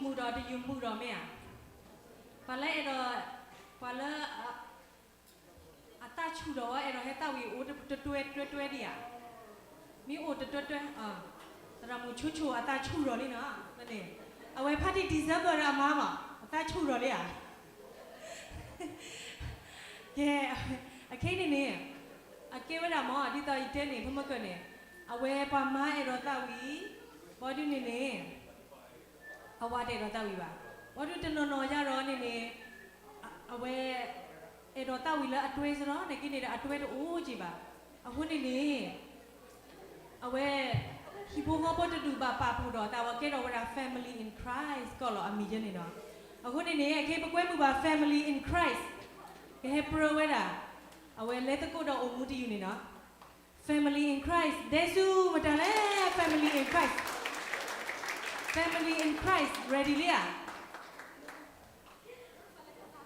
မုာ်ဒီးတယုၢ်မုာ်ဒီးမ့ၢ်ဧါ, ပှၤလၢအဲၣ်ဒိး, ပှၤလၢ အသးဆူၣ်ထီၣ်ဝဲ အဲၣ်ဒိးဟဲသးဝံၣ်အိၣ်တတွဲတွဲတွဲဒံးဧါ, မ့ၢ်အိၣ်တတွဲတွဲ, သရၣ်မုၣ်ဆိဆိအသးဆူၣ်ထီၣ်လံနီၤ, အဝဲဖါတံၢ် December ဒီးအမါမး အသးဆူၣ်ထီၣ်လံဧါ. ကဲ, အခဲအံၤန့ၣ်န့ၣ်, အကဲဝဲဒၣ်မး ဒ်သိးယတဲန့ၣ် ဖမကၢၢ်န့ၣ်, အဝဲပှၤမါအဲၣ်ဒိးသးဝံၣ်, ဘၣ်ဒုးန့ၣ်န့ၣ် အဝၤတအဲၣ်ဒိးသးဝံၣ်ဘၣ်. ဘၣ်ဒုးတနီၤနီၤယါဒီးန့ၣ်န့ၣ်, အဝဲ အဲၣ်ဒိးသးဝံၣ်လၢအတွဲစ့ၢ်ကီး နာ်က့န့ၣ်ဒီး အတွဲတအိၣ်က့ဘၣ်. အဃိန့ၣ်န့ၣ် အဝဲ ဟံၣ်ဖိဃီဖိတဒူၣ်ဘၣ်ပာ်ဖှိၣ်ဒီးသးဝဲကဲထီၣ်ဝဲဒၣ် Family in Christ ကီးလီၤအမံၤယဲန့ၣ်နီၤ. အဃိန့ၣ်န့ၣ် အခဲအံၤပကွဲမုာ်ဘၣ် Family in Christ, ကဟဲပြၢဝဲဒၣ် အဝဲလဲၤသကိးဒီးအိၣ်မူတယုၢ်န့ၣ်နီၤ. Family in Christ ဒဲဆူမတၤလဲၣ်, Family in Christ, Family in Christ ready လံဧါ.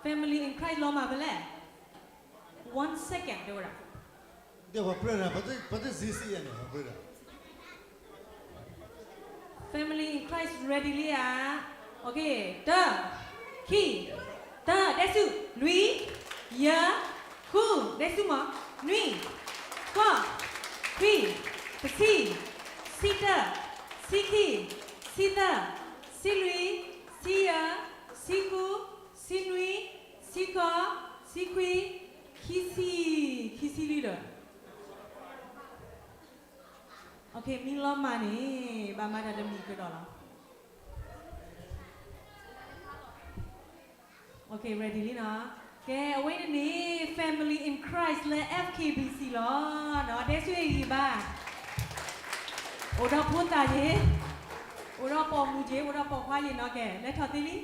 Family in Christ လီၤမၢ်ဖဲလဲၣ်, one second တဲဝဲဒၣ်, ဒီးပပြၢဒၣ်, ပတစ့စ့ယဲန့ၣ် ပပြၢဒၣ်. Family in Christ ready လံဧါ. တၢ, ခံ, တၢ, ဒဲဆူ, လွံၢ်, ယဲၢ်, ဃု, ဒဲဆူမး, နွံ, ဃိး, ခွံ, တဆံ, ဆံတၢ, ဆံခံ, ဆံသၢ, ဆံလွံၢ်, ဆံယဲၢ်, ဆံဃု, ဆံနွံ, ဆံဃိး, ဆံခွံ, ခံဆံ, ခံဆံလွံၢ်ဒီး မ့ၢ်လီၤမၢ်န့ၣ် ဘၣ်မၤတၢ်တမံၤကဒီးလီၤ. ready လံနီၤ. ကဲ, အဝဲန့ၣ်န့ၣ် Family in Christ လၢ F K B C လီၤ. ဒဲဆူအံၤဂံၢ်ဘါ, အိၣ်ဒီးဖိသၣ်က့ၤ, အိၣ်ဒီးပိာ်မုၣ်က့ၤ, အိၣ်ဒီးပိာ်ခွါက့ၤနီၤ. ကဲ, လဲၤထီၣ်သ့လံ.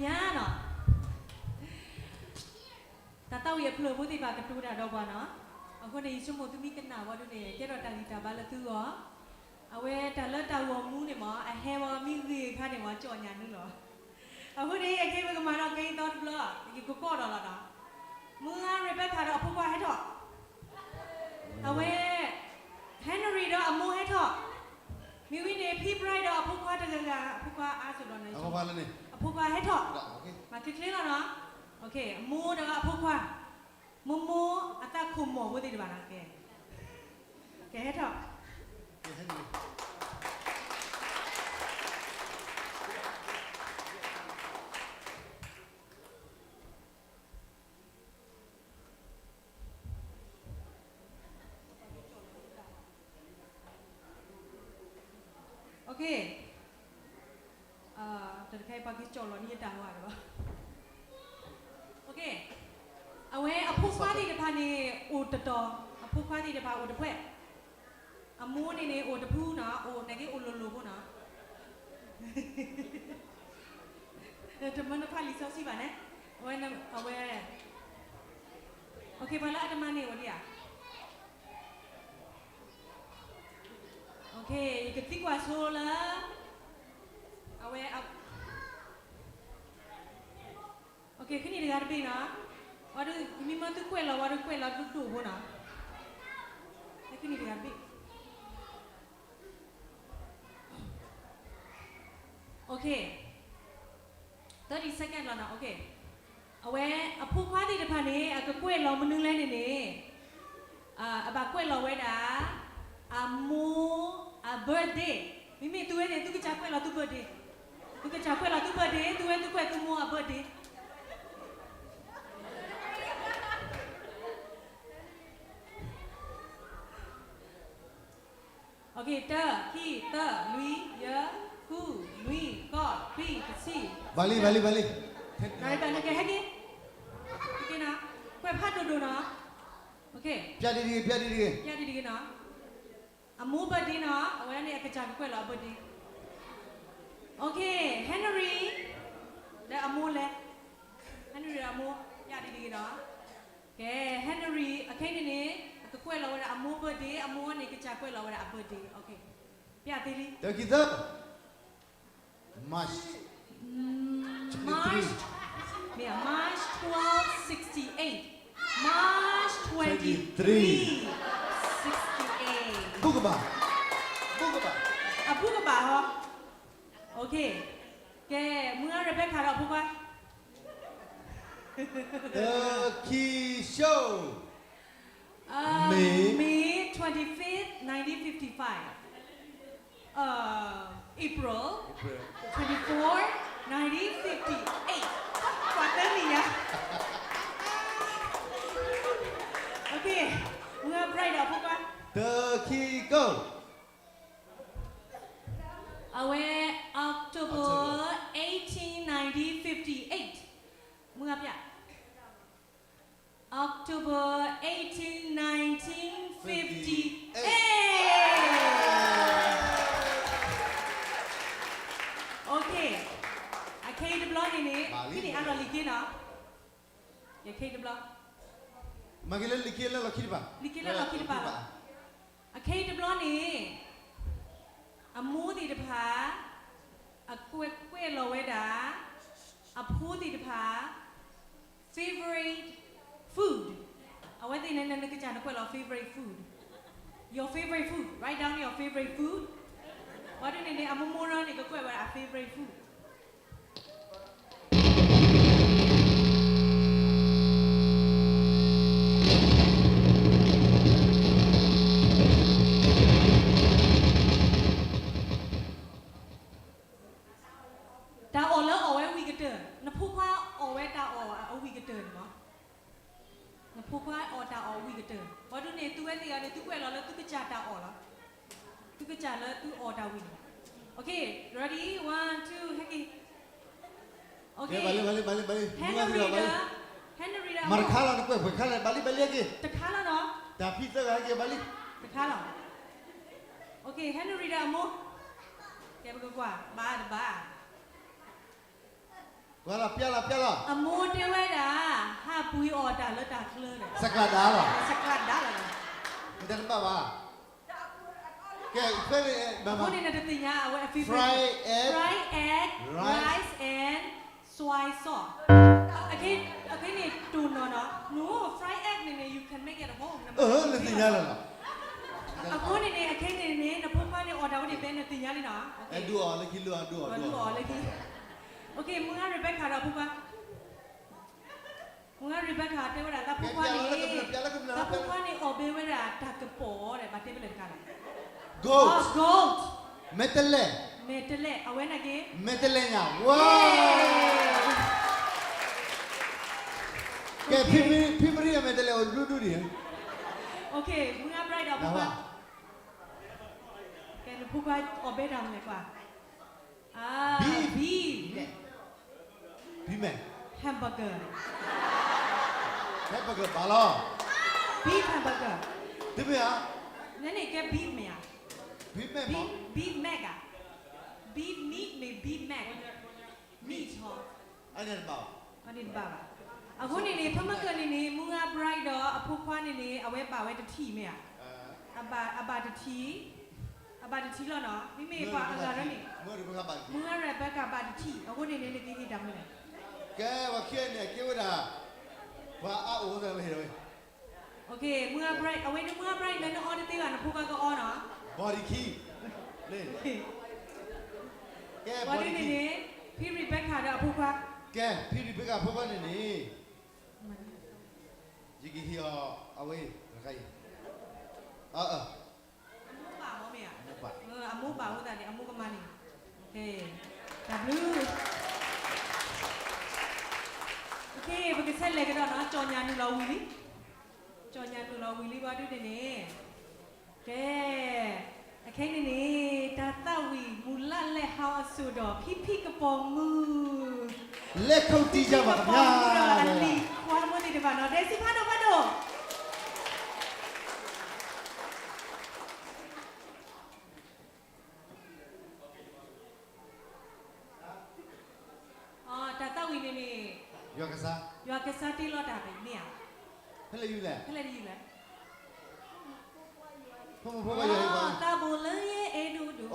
ညါနီၤ, တၢ်သးဝံၣ်အဖျၢၣ်ဖိသ့ၣ်တဖၣ်ကတိၤတၢ်ဒီးပှၤနီၤ. အဃိန့ၣ် ယဆိကမိၣ်သုမ့ၢ်ကနၣ်ဝံၤဒုန့ၣ် ကဲထီၣ်တၢ်ဂံၢ်တၢ်ဘါလၢသုဂီၢ်. အဝဲတၢ်လၢတၢ်ဂီၤမူန့ၣ်မ့ၢ် အဟဲဝဲမ့ၢ်ဂ့ၤအခါန့ၣ်မ့ၢ် ကၠီၣ်ညါနုာ်လီၤ. အဃိန့ၣ် အခဲအံၤပကမၤဒီးကဲအံၤသီတဘျီ, ယကကိးဒီးလီၤနီၤ. မုၢ်ဂၤရဲၣ်ဘဲခးဒီး အဖိခွါဟဲထီၣ်, အဝဲ Henry ဒီးအမိၢ်ဟဲထီၣ်, မ့ၢ်ဝံၤန့ၣ် ဖံ Bright ဒီးအဖိခွါတဂၤဂၤ, အဖိခွါအါစိၤဒီးန့ၣ်, အဖိခွါဟဲထီၣ်, မၤချ့ချ့လီၤနီၤ. အမိၢ်ဒီးအဖိခွါ, မိၢ်မိၢ်အသးခိၣ်မီၢ်ဖိသ့ၣ်တဖၣ်နီၤ, ကဲ, ကဲဟဲထီၣ်. Okay, တၢ်တခါအံၤ ပှၤက့ၤကၠီၣ်လီၤန့ၢ်ယတၢ်ဟီဧါဒီး, Okay, အဝဲအဖိခွါသ့ၣ်တဖၣ်န့ၣ် အိၣ်တတီၤ, အဖိခွါသ့ၣ်တဖၣ်အိၣ်တဖှဲၣ်, အမိၢ်န့ၣ်န့ၣ်အိၣ်တဖုနီၤ, အိၣ်န့ၣ်က့အိၣ်လိၤလိၤဖိနီၤ. တမၢနဖးလံာ်စီဆှံဘၣ်န့ၣ်, အဝဲ, အဝဲ, Okay, ပှၤလၢအတမၤန့ၣ်အိၣ်ဒံးဧါ. Okay, ယကသံကွၢ်ဆိလၢ, အဝဲ, Okay, ခံနံၣ်တဂၤတဘ့ၣ်နီၤ, ဝံၤဒီး မ့ၢ်မၢသုကွဲးလီၤဝံၤဒီးကွဲးလီၤဒိၣ်ဒိၣ်ဖိနီၤ, ခံနံၣ်တဂၤတဘ့ၣ်. Okay, thirty second လီၤနီၤ. Okay, အဝဲအဖိခွါသ့ၣ်တဖၣ်န့ၣ် အကကွဲးလီၤမနုၤလဲၣ်န့ၣ်န့ၣ်, အဘၣ်ကွဲးလီၤဝဲဒၣ် အမိၢ်အ birthday, မ့မ့ၢ်သုဝဲန့ၣ် သုကစၢ်ကွဲးလီၤသု birthday, သုကစၢ်ကွဲးလီၤသု birthday, သုဝဲသုကွဲးသုမိၢ်အ birthday. Okay, တၢ, ခံ, သၢ, လွံၢ်, ယဲၢ်, ဃု, နွံ, ဃိး, ခွံ, တဆံ. ဘၣ်လံ, ဘၣ်လံ, ဘၣ်လံ. နကဟဲက့ၤ, ဟဲက့ၤနီၤ, ကွဲးဖးဒိၣ်ဒိၣ်နီၤ. Okay, ပျဲဒံးတဂ့ၤ, ပျဲဒံးတဂ့ၤ, ပျဲဒံးတဂ့ၤနီၤ. အမိၢ် birthday နီၤ, အဝဲန့ၣ်အကစၢ်ကကွဲးလီၤအ birthday. Okay, Henry ဒီးအမိၢ်လဲၣ်, Henry ဒီးအမိၢ်, ပျဲဒံးတဂ့ၤနီၤ. ကဲ, Henry အခဲအံၤန့ၣ်န့ၣ် အကကွဲးလီၤဝဲဒၣ်အမိၢ် birthday, အမိၢ်န့ၣ်ကစၢ်ကွဲးလီၤဝဲဒၣ်အ birthday. Okay, ပျဲသ့လံ. တၢ ခံ သၢ, March, March, March twelve sixty-eight, March twenty-three sixty-eight. ဘူၣ်ကဘၣ်, ဘူၣ်ကဘၣ်, အဘူၣ်ကဘၣ်ဟီ. Okay, ကဲ, မုၢ်ဂၤ Rebecca ဒီးအဖိခွါ, တၢ ခံ သၢ, May, May twenty-fifth, nineteen fifty-five. Uh, April, April twenty-four, nineteen fifty-eight. ပှၤသၢနံၣ်ညါ. Okay, မုၢ်ဂၤ Bright ဒီးအဖိခွါ, တၢ ခံ သၢ, အဝဲ October eighteen, nineteen fifty-eight. မုၢ်ဂၤ ပျဲ, October eighteen, nineteen fifty-eight. Okay, အခဲအံၤတဘျီန့ၣ်န့ၣ်, ဖဲန့ၣ်အါလီၤလံာ်က့နီၤ, ယခဲအံၤတဘျီ, မၤက့ၤလၢလံာ်က့လၢလီၢ်ခံတဖၣ်, လံာ်က့လၢလီၢ်ခံတဖၣ်လီၤ. အခဲအံၤတဘျီန့ၣ်, အမိၢ်သ့ၣ်တဖၣ် အကွဲးကွဲးလီၤဝဲဒၣ် အဖိသ့ၣ်တဖၣ် favorite food. အဝဲသ့ၣ်န့ၣ် နကစၢ်နကွဲးလီၤ favorite food. Your favorite food. Write down your favorite food. ဘၣ်ဒုးန့ၣ်န့ၣ် အမိၢ်မိၢ်ရၢန့ၣ် ကကွဲးဝဲဒၣ်အ favorite food. တၢ်အီၣ်လၢအီၣ်ဝဲဝံၤကတၢၢ်, နဖိခွါအီၣ်ဝဲတၢ်အီၣ်အဝံၤကတၢၢ်န့ၣ်လီၤ. နဖိခွါအီၣ်တၢ်အီၣ်ဝံၤကတၢၢ်, ဘၣ်ဒုးန့ၣ် သုဝဲသ့ၣ်အံၤန့ၣ် သုကွဲးလီၤလၢသုကစၢ်တၢ်အီၣ်လီၤ. သုကစၢ်လၢသုအီၣ်တၢ်ဝံၤန့ၣ်. Okay, ready, one, two, ဟဲက့ၤ. Okay, ဘၣ်လံ, ဘၣ်လံ, ဘၣ်လံ, Henry ဒီး, Henry ဒီး, မၤတခါလီၤ, နကွဲးပှဲၤခါလဲၣ်, ဘၣ်လံ, ဘၣ်လံ, ဟဲက့ၤ. တခါလီၤနီၤ. တၢ်ဖံသၢဂၤဟဲက့ၤ, ဘၣ်လံ. တခါလီၤ. Okay, Henry ဒီးအမိၢ်, ကဲပကကွၢ်, ဘၣ်တဘၣ်. ပျဲလီၤ ပျဲလီၤ ပျဲလီၤ. အမိၢ်တဲဝဲဒၣ် ဟးပှ့ၤအီၣ်တၢ်လၢတၢ်ချၢန့ၣ် စကျးဒါလီၤ. စကျးဒါလီၤ. မတၤတဘၣ်ဘၣ်. ကဲ အဃိန့ၣ် နတသ့ၣ်ညါ အဝဲအ favorite fry egg, fry egg, rice and soy sauce. အခဲန့ၣ် တိၢ်နီၣ်နီၤ no, fry egg န့ၣ်န့ၣ် you can make at home. နသ့ၣ်ညါလီၤ. အဃိန့ၣ်န့ၣ် အခဲန့ၣ်န့ၣ် နဖိခွါန့ၣ် အီၣ်တၢ်ဝဲန့ၣ် ဖဲနသ့ၣ်ညါလံနီၤ. ဒုးအီၣ်လၢခံ ဒုးအီၣ် ဒုးအီၣ်လၢခံ. အ မုၢ်ဂၤ Rebecca ဒီးအဖိခွါ မုၢ်ဂၤ Rebecca တဲဝဲဒၣ် သးဖိခွါန့ၣ် သးဖိခွါန့ၣ် အီၣ်ဘဲဝဲဒၣ်တၢ်ကပီၤဒီး ဘၣ်တဲဖဲလဲၣ်တခါလဲၣ်. Goat, goat, မဲာ်တဲးလဲး, မဲာ်တဲးလဲး အဝဲန့ၣ်က့ မဲာ်တဲးလဲးညါ ဝါ. ကဲ ဖံမရံ မဲာ်တဲးလဲးအိၣ်ဒူဒူဒံး. မုၢ်ဂၤ Bright ဒီးအဖိခွါ ကဲ နဖိခွါအီၣ်ဘဲတၢ်မနုၤလဲၣ်ကွၢ်. အ beef, beef, beef မ့ၢ် hamburger, hamburger ဘၣ်လီၤ. Beef hamburger တမ့ၢ်ဧါ. နန့ၣ်ကဲ beef မ့ၢ်ဧါ. Beef မ့ၢ် beef mac ဧါ. Beef meat မ့ၢ် beef mac meat ဟီ. အန့ၣ်တဘၣ်ဘၣ်. အဃိန့ၣ်န့ၣ် ဖဲမုၢ်ဂီၤန့ၣ်န့ၣ် မုၢ်ဂၤ Bright ဒီးအဖိခွါန့ၣ်န့ၣ် အဝဲဘၣ်ဝဲတထံၣ်မ့ၢ်ဧါ. အဘၣ်တထံၣ်, အဘၣ်တထံၣ်လီၤနီၤ. မ့မ့ၢ်ပှၤအဂၤဒီးန့ၣ် မုၢ်ဂၤ Rebecca ဘၣ်တထံၣ်. အဃိန့ၣ်န့ၣ် နကဟ့ၣ်တၢ်မနုၤလဲၣ်. ကဲ ပှၤခံဂၤန့ၣ် အကဲဝဲဒၣ် ပှၤအါအိၣ်ဝဲဒၣ်ဝဲ. မုၢ်ဂၤ Bright အဝဲန့ၣ် မုၢ်ဂၤ Bright မ့ၢ်နအီတသ့ဘၣ် နဖိခွါကအီနီၤ. Body key ကဲ body key န့ၣ်န့ၣ် ဖံ Rebecca ဒီးအဖိခွါ ကဲ ဖံ Rebecca အဖိခွါန့ၣ်န့ၣ် ယကဟ့ၣ်အီၤ အဝဲ တခါအံၤ အမိၢ်ဘၣ်မ့ၢ်ဧါ. အမိၢ်ဘၣ်အဃိသတးန့ၣ် အမိၢ်ကမၤန့ၣ် တၢ်ဘျုး. ပကဆဲးလဲၤကဒီးနီၤ ကၠီညါနုာ်လီၤဝံၤလံ, ကၠီညါနုာ်လီၤဝံၤလံဘၣ်ဒုန့ၣ်န့ၣ် ကဲ အခဲန့ၣ်န့ၣ် တၢ်သးဝံၣ်မုၢ်လၢ်လဲၤဟးအစိၣ်ဒီး ဖံဖံကပီၤမုၣ်, လဲၤခုၣ်တံၢ်ယၤဘၣ် ဖံဖံကပီၤမုၣ်ဒီးအလံၤခွါတမုၣ်သ့ၣ်တဖၣ်နီၤ ဒဲးစူဖးဒိၣ်ဖးဒိၣ်. တၢ်သးဝံၣ်န့ၣ်န့ၣ် ယွၤကစၢ်, ယွၤကစၢ်တ့လီၤတၢ်ပမ့ၢ်ဧါ. ဖဲလဲၣ်ယလဲၣ်, ဖဲလဲၣ်ယလဲၣ်. ဖိမုၣ်ဖိခွါယဲအံၤဘၣ်, သးဘိလၢယအဲၣ်ဒိၣ်ဒိၣ်.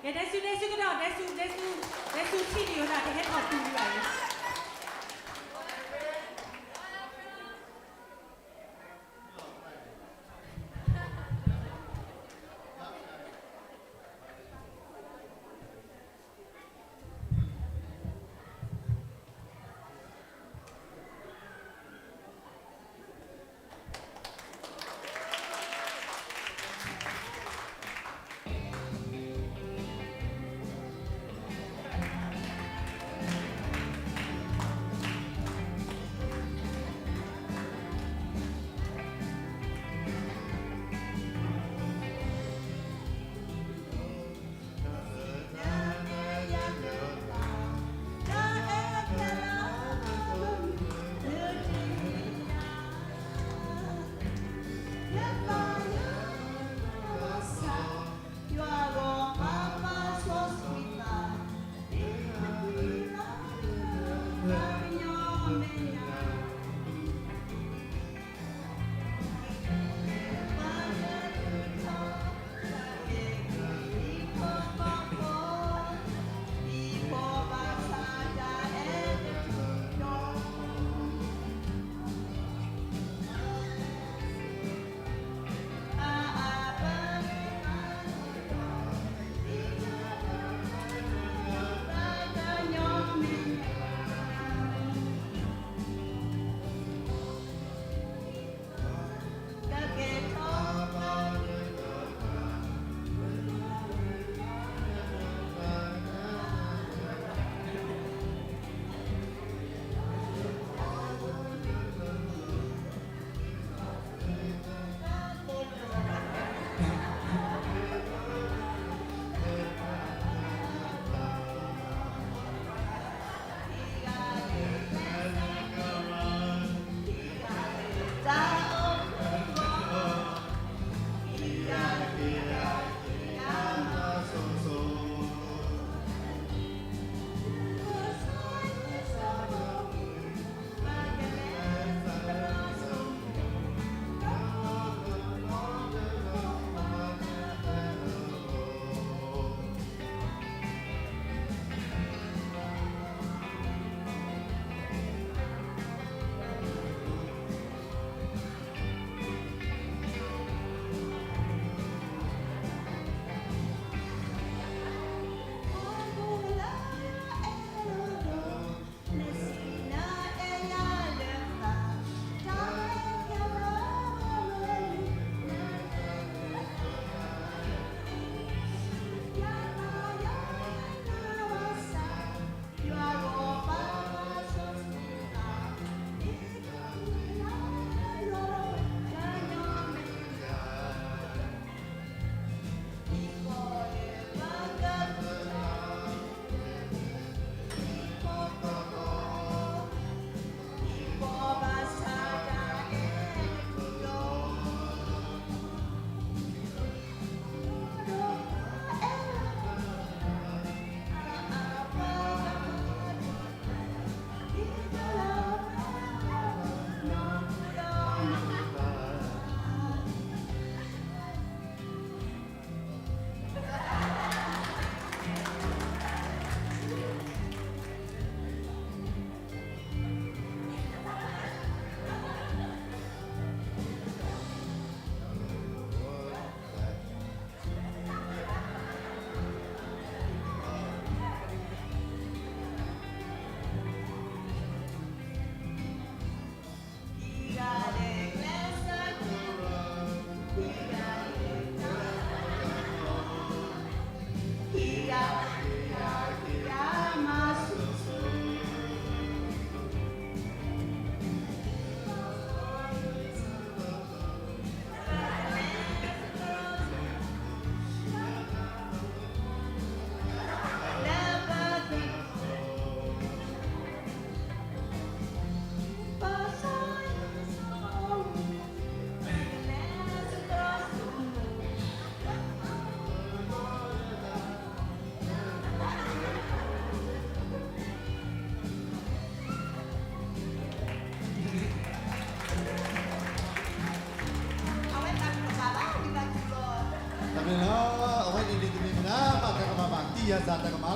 ကဲ ဒဲးစူ ဒဲးစူကဒီး ဒဲးစူ ဒဲးစူ ဒဲးစူထံၣ်န့ၢ်ဝဲဒၣ် ကဟဲထီၣ်တုၤလံဘၣ်အံၤ.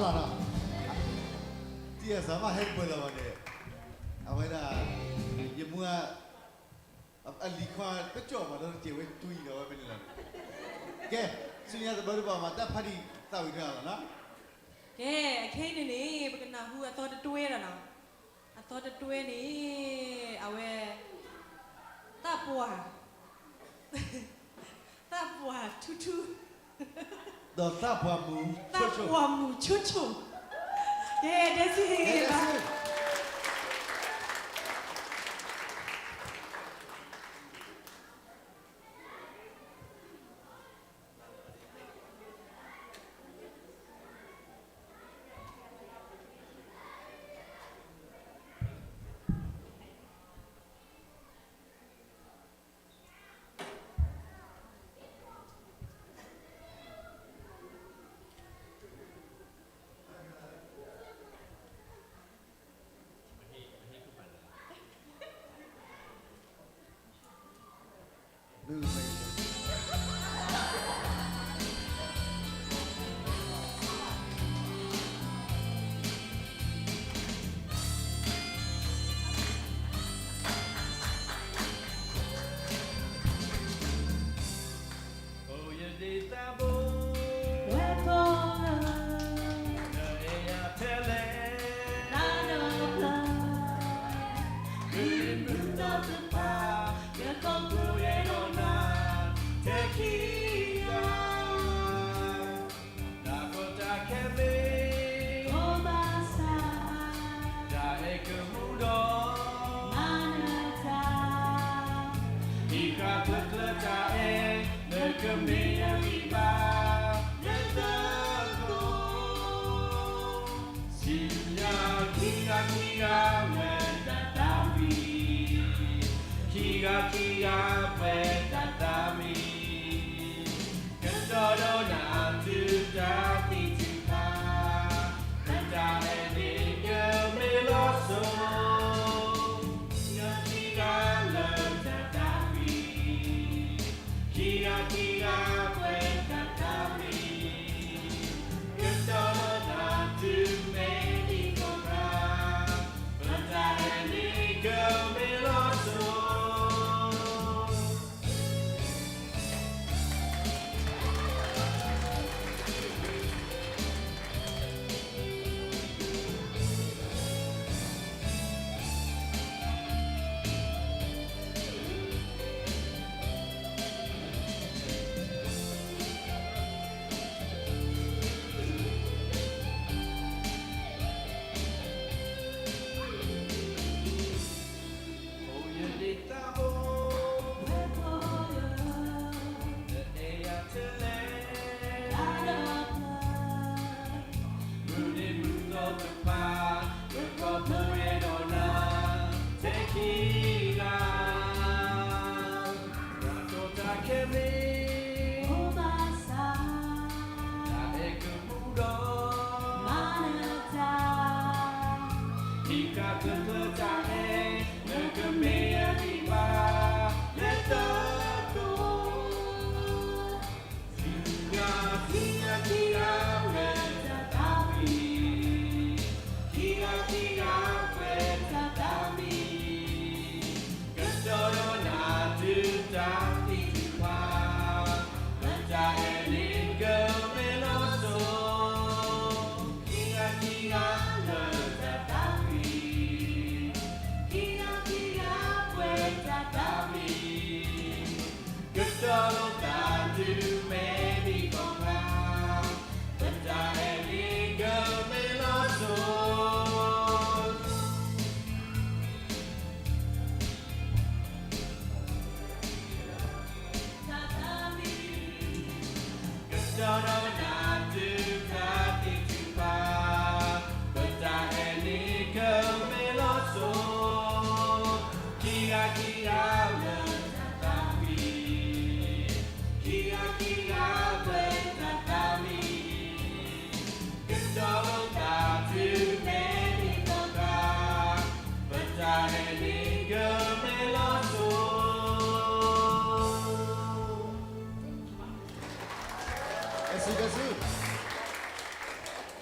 လီၤနီၤ, တံၢ်အစးမးဟဲတပၢၤလၢၤဘၣ်န့ၣ်, အဝဲဒၣ် ယမူအ အလံၤခီ ပကၠီၣ်မးဒီး တစဲးဝဲတွံၢ်ဒီးဝဲဖဲန့ၣ်လီၤ. ကဲ, ဆူညါတဘျီတဘၣ်မး တၢ်ဖးဒံၣ်သးဝံၤထွဲအါလီၤနီၤ. ကဲ, အခဲအံၤန့ၣ်န့ၣ် ပကနၢ်ဟူအသီတတွဲဒီးနီၤ, အသီတတွဲန့ၣ် အဝဲ သးပှၢ် သးပှၢ်ထူထူ ဒီးသးပှၢ်မုၢ်ဆိဆိ သးပှၢ်မုၢ်ဆိဆိ, ကဲ, တဲဆူ ကဲ, တဲဆူ အိၣ်ယဒ့သးဘိ ဝဲကိးလၢ နအဲၣ်ယၤထဲလဲၣ် တၢ်ဒီးပျၢၤ မုၢ်နံၤမုၢ်သီတဖၣ် ယကိးပူၤအဲၣ်ဒိးနၤ ထဲခံဂၤ တၢ်ကီတၢ်ခဲမ့ၢ် အိၣ်ဘၣ်ဆၣ် တၢ်အဲၣ်ကမူဒီး မၤနၢၤတၢ် ဟံးဃာ်ကျၢၤကျၢၤတၢ်အဲၣ် နကမ့ၢ်ယဂံၢ်ဘါ နသကိး ဆူညါခံဂၤခံဂၤ ပှဲၤတၢ်သးဝံၣ် ခံဂၤခံဂၤ ပှဲၤတၢ်သးဝံၣ် ကတီၢ်ဒီးနၤတုၤတၢ်သံတဖၣ် ပတၢ်အဲၣ်န့ၣ်ကမ့ၢ်လီၤစိၤ ခံဂၤခံဂၤလၢတၢ်သးဝံၣ် ခံဂၤခံဂၤပှဲၤတၢ်သးဝံၣ် ကတီၢ်ဒီးနၤတုၤမဲာ်နံၤကီၢ်ပြၤ ပတၢ်အဲၣ်န့ၣ်ကမ့ၢ်လီၤစိၤ အိၣ်ယဒ့သးဘိ ဝဲကိးလၢ နအဲၣ်ယၤထဲလဲၣ် တၢ်ဒီးပျၢၤ မုၢ်နံၤမုၢ်သီတဖၣ် ယကိးပူၤအဲၣ်ဒိးနၤ ထဲခံဂၤ တၢ်ကီတၢ်ခဲမ့ၢ် အိၣ်ဘၣ်ဆၣ် တၢ်အဲၣ်ကမူဒီး မၤနၢၤတၢ် ဟံးဃာ်ကျၢၤကျၢၤတၢ်အဲၣ် နကမ့ၢ်ယဂံၢ်ဘါ လၢသကိး ခံဂၤခံဂၤခံဂၤ ပှဲၤတၢ်သးဝံၣ် ခံဂၤခံဂၤ ပှဲၤတၢ်သးဝံၣ် ကတီၢ်ဒီးနၤတုၤတၢ်သံတဖၣ် ပတၢ်အဲၣ်န့ၣ်ကမ့ၢ်လီၤစိၤ ခံဂၤခံဂၤလၢတၢ်သးဝံၣ် ခံဂၤခံဂၤပှဲၤတၢ်သးဝံၣ်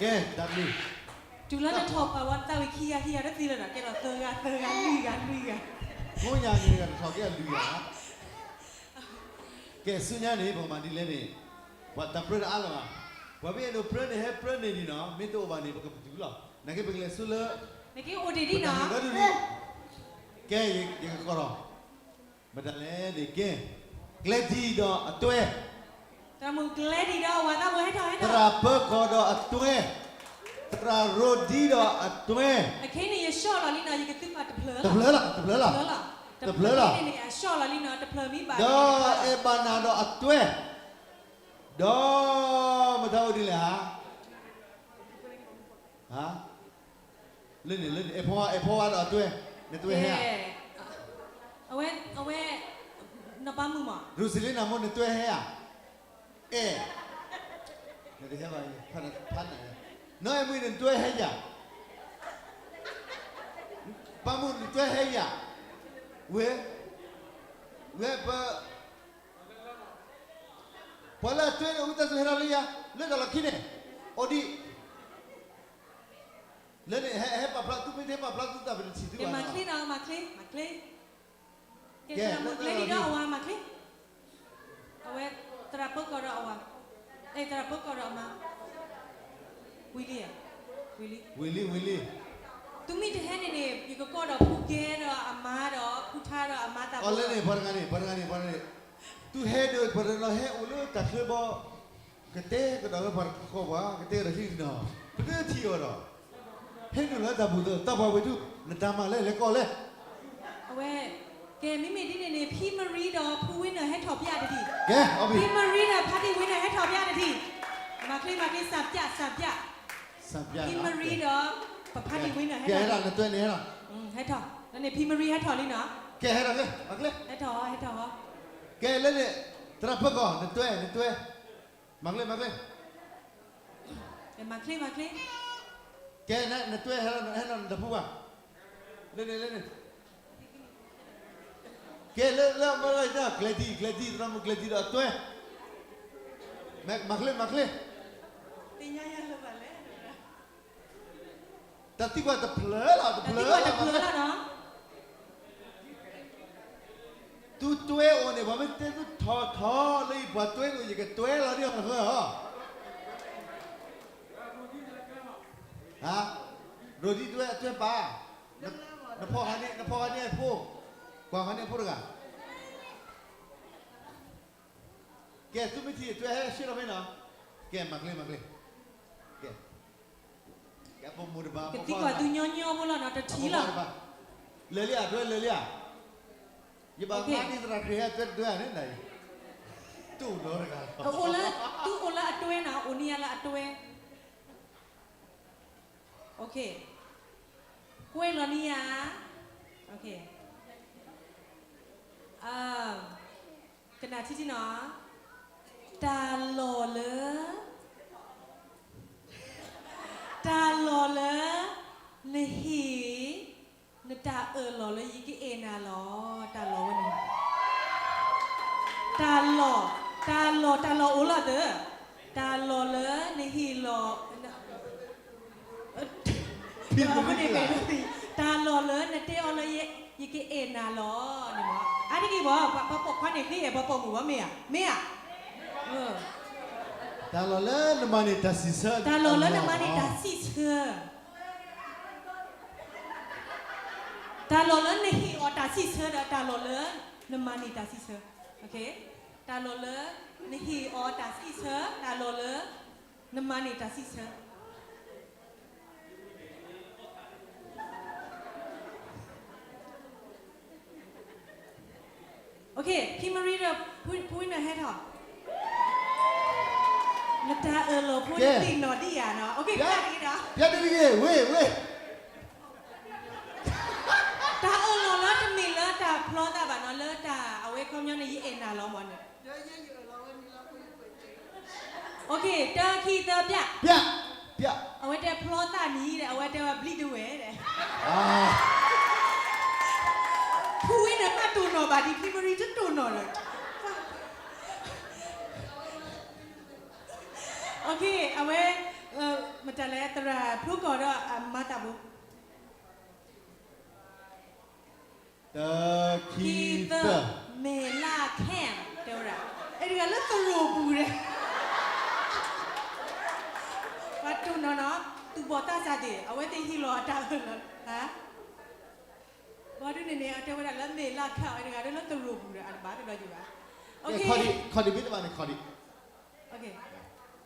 ကဲ, တၢ်ဘျုး, တုၤလၢနထီၣ်ပာ်ဝဲနသးဝံၤခံဂၤခံဂၤတသ့လၢၤဒီး ကဲထီၣ်သၢဂၤသၢဂၤလွံၢ်ဂၤလွံၢ်ဂၤ, ဖိညါန့ၣ်တဂၤတထီၣ်ကဲအလွံၢ်ဂၤ, ကဲဆူညါန့ၣ် ပကမၤဒ်လဲၣ်န့ၣ်, ပှၤတၢ်ပြၢတအါလၢၤဘၣ်, ပှၤမ့ၢ်အဲၣ်ဒိးပြၢန့ၣ် ဟဲပြၢန့ၢ်ဒံးနီၤ, မ့ၢ်တအိၣ်ဘၣ်န့ၣ် ပကပတုာ်လီၤ, နာ်က့ပကလဲၤဆူလၢ, နကအိၣ်တ့ၢ်ဒံးနီၤ, ကဲ, ယကကိးထီၣ်, မတၤလဲၣ်န့ၣ်ကဲ, ကျဲဒံဒီးအတွဲ, တၢ်မုၣ်ကျဲဒံဒီးအဝၤသးဘိဟဲထီၣ်ဟဲထီၣ်, သရၣ်ပၢၤကီၢ်ဒီးအတွဲ, သရၣ်ရိၤဒံဒီးအတွဲ, အခဲအံၤန့ၣ် ယဆှီလီၤလံနီၤ, ယကသုဘၣ်တဖျၢၣ်လီၤ, တဖျၢၣ်လီၤ, တဖျၢၣ်လီၤ, တဖျၢၣ်လီၤ, အခဲအံၤန့ၣ်န့ၣ် အဆှီလီၤလံနီၤ, တဖျၢၣ်မံဘၣ်, ဒီးအဲၣ်ဘၣ်နၤဒီးအတွဲ, ဒီးမတၤအိၣ်ဒ်လဲၣ်ဧါ လၢန့ၣ် လၢန့ၣ် အဲၣ်ဖီဝါ အဲၣ်ဖီဝါဒီးအတွဲ, နတွဲဟဲဧါ, အဝဲ, အဝဲ, နပၢ်မုၣ်မး, ရူစလ့နၤမိၢ် နတွဲဟဲဧါ, အဲၣ်, နတဟဲဘၣ်, ဖးနၤ, နီၢ်အဲၣ်မုၢ် နတွဲဟဲယၤ, ပၢ်မုၣ် နတွဲဟဲယၤ, ဝဲ, ဝဲပ ပှၤလၢအတွဲန့ၣ် အိၣ်တၢ်သူၣ်ဟဲထီၣ်လၢယၤ, လၢတၢ်လီၢ်ခံန့ၣ်, အိၣ်ဒံး, လၢန့ၣ် ဟဲပာ်ဖျါ သုမ့ၢ်တဟဲပာ်ဖျါသုသး ပတထံၣ်သုဘၣ်နီၤ, မၤချ့နီၤ, မၤချ့, မၤချ့, ကဲ, ကျဲဒံဒီးအဝၤ မၤချ့, အဝဲ, သရၣ်ပၢၤကီၢ်ဒီးအဝၤ, အဲၣ် သရၣ်ပၢၤကီၢ်ဒီးအမါ, ဝံၤလံ, ဝံၤလံ, ဝံၤလံ, ဝံၤလံ, သုမ့ၢ်တဟဲန့ၣ်န့ၣ် ယကကိးဒီးဖူကဲဒီးအမါဒီးဖူထါဒီးအမါသးဘိ, လၢန့ၣ် ပှၤတဂၤန့ၣ် ပှၤတဂၤန့ၣ် ပှၤတဂၤန့ၣ် သုဟဲဒီး ပှၤတနီၤဟဲအိၣ်လၢတၢ်ချၢဘီ, ကတဲကဒီးလၢပှၤတခီပှၤ ကတဲကဒီးဟံၣ်နီၤ, ပတထံၣ်အီၤဒီး, ဟဲနုာ်လီၤတၢ်ဘူၣ်သၢ တၢ်ပှၤဝဲၤဒူၣ် နတၢ်မၤလဲၣ် လဲၤကိးလဲၣ်, အဝဲ, ကဲ မ့မ့ၢ်ဒ်န့ၣ်န့ၣ် ဖံမရံဒီးဖူဝ့နၢ်ဟဲထီၣ်ပျၢ်တထံၣ်, ကဲ, ဖံမရံဒီးဖါတံၢ်ဝ့နၢ်ဟဲထီၣ်ပျၢ်တထံၣ်, မၤချ့ မၤချ့ စၢ်ပျၢ် စၢ်ပျၢ်, ဖံမရံဒီး, ပဖါတံၢ်ဝ့နၢ်ဟဲထီၣ်, နတွဲန့ၣ်ဟဲထီၣ်, ဟဲထီၣ်, လၢန့ၣ် ဖံမရံဟဲထီၣ်လံနီၤ, ကဲ ဟဲထီၣ်, ဟဲထီၣ်, ဟဲထီၣ်, ကဲလၢန့ၣ်, သရၣ်ပၢၤကီၢ် နတွဲ နတွဲ, မၤချ့ မၤချ့, မၤချ့ မၤချ့, ကဲ နတွဲဟဲလီၤ နတၢ်ဖူဘၣ်, လၢန့ၣ် လၢန့ၣ်, ကဲလၢ လၢမၤလီၤတၢ် ကျဲဒံ ကျဲဒံ သရၣ်မုၣ်ကျဲဒံဒီးအတွဲ, မၤချ့ မၤချ့, တၢ်သံကွၢ်တဖျၢၣ်လီၤ တဖျၢၣ်လီၤ, သုတွဲအိၣ်န့ၣ် ပှၤမ့ၢ်တဲသုထီၣ်ထီၣ်လၢယပှၤတွဲအိၣ် ယကတွဲလီၤဒ်အီၤလီၤ, ရိၤဒံတွဲ အတွဲပာ်, နဖီၣ်ဃာ်န့ၢ် နဖီၣ်ဃာ်န့ၢ်အဖိ, ကွၢ်ဃာ်န့ၢ်အဖိတဂၤ ကဲ သုမ့ၢ်ထံၣ်အတွဲဟဲရှဲလီၤဖဲနီၤ, ကဲ မၤချ့ မၤချ့, ကဲ, ကသံကွၢ်သုညီညီဖိလီၤနီၤ တထံၣ်လီၤ, လၢာ်လံဧါ တွဲလၢာ်လံဧါ, ယဘၣ်မၤဒ်သရၣ်ခရံာ်ဟဲတွဲတတွဲဧါန့ၣ်, တအိၣ်နီတဂၤ, သုအိၣ်လၢအတွဲနီၤ အိၣ်န့ၢ်ယၤလၢအတွဲ, ကွဲလီၤန့ၢ်ယၤ, ကနၣ်ထံထံနီၤ, တၢ်လီၢ်လၢ, တၢ်လီၢ်လၢ, နဟ့ၣ်, နတၢ်အၢၣ်လီၤလၢယကအဲၣ်နၤလီၤ, တၢ်လီၢ်ဝဲန့ၣ်, တၢ်လီၢ်, တၢ်လီၢ် တၢ်လီၢ်အိၣ်လီၤသၢ, တၢ်လီၢ်လၢနဟ့ၣ်လီၤ တၢ်လီၢ်လၢ နတဲအီၤလၢယကအဲၣ်နၤလီၤန့ၣ်မး, အါတက့ၢ်ဘၣ် ပှၤပိာ်ခွါန့ၣ် ဃ့အဲၣ်ပှၤပိာ်မုၣ်ဘၣ် မ့ၢ်ဧါ, မ့ၢ်ဧါ, တၢ်လီၢ်လၢနမၤန့ၢ်တၢ်စံးဆၢ, တၢ်လီၢ်လၢနမၤန့ၢ်တၢ်စံးဆၢ, တၢ်လီၢ်လၢနဟ့ၣ်အီၤတၢ်စံးဆၢဒီး တၢ်လီၢ်လၢနမၤန့ၢ်တၢ်စံးဆၢ, တၢ်လီၢ်လၢနဟ့ၣ်အီၤတၢ်စံးဆၢ, တၢ်လီၢ်လၢနမၤန့ၢ်တၢ်စံးဆၢ. ဖံမရံဒီး ဖူဝ့နၢ်ဟဲထီၣ်, နတၢ်အၢၣ်လီၤဖိန့ၣ် သ့ၣ်နီၣ်ဒံးယၤနီၤ, ပျဲတဂ့ၤ, ဝ့ၢ်, ဝ့ၢ်, တၢ်အၢၣ်လီၤလၢတမ့ၢ်လၢတၢ်ဖျီသးဘၣ်နီၤ, လၢတၢ်အဝဲခီပညီန့ၣ် ယအဲၣ်နၤလီၤမးန့ၣ်, တၢ်ခံသၢပျၢ်, အဝဲတဲဖျီသးန့ၣ်ဒီး အဝဲတဲဝဲဘျံးတဝဲၢ်ဒီး, ဖူဝ့န့ၣ်မးတိၢ်နီၣ်ဘၣ်ဒံး ဖံမရံတတိၢ်နီၣ်ဒီး, အဝဲ, တၢ်လဲၤသရၣ်ဖျိကီၢ်ဒီးအမၤသးဘိ တၢ ခံ သၢ သၢ မ့ၢ်လၢ camp တဲဝဲဒၣ်, အဲတဂၤလၢသရိာ်ပူၤဒီး ပှၤတိၢ်နီၣ်နီၣ် သူၣ်ဘီၣ်သးစၢ်သ့ၣ် အဝဲသ့ၣ်ဟ့ၣ်လီၤအတၢ်အၢၣ်လီၤ, ဟါ, ဘၣ်ဒုးန့ၣ်န့ၣ် အတဲဝဲဒၣ်လၢမ့ၢ်လၢ camp အဲတဂၤလၢသရိာ်ပူၤဒီး အတဘၣ်ကဒီးယံၤဘၣ်, ခီဒံးဘ့ၣ်တဘၣ်န့ၣ်ခီဒံး,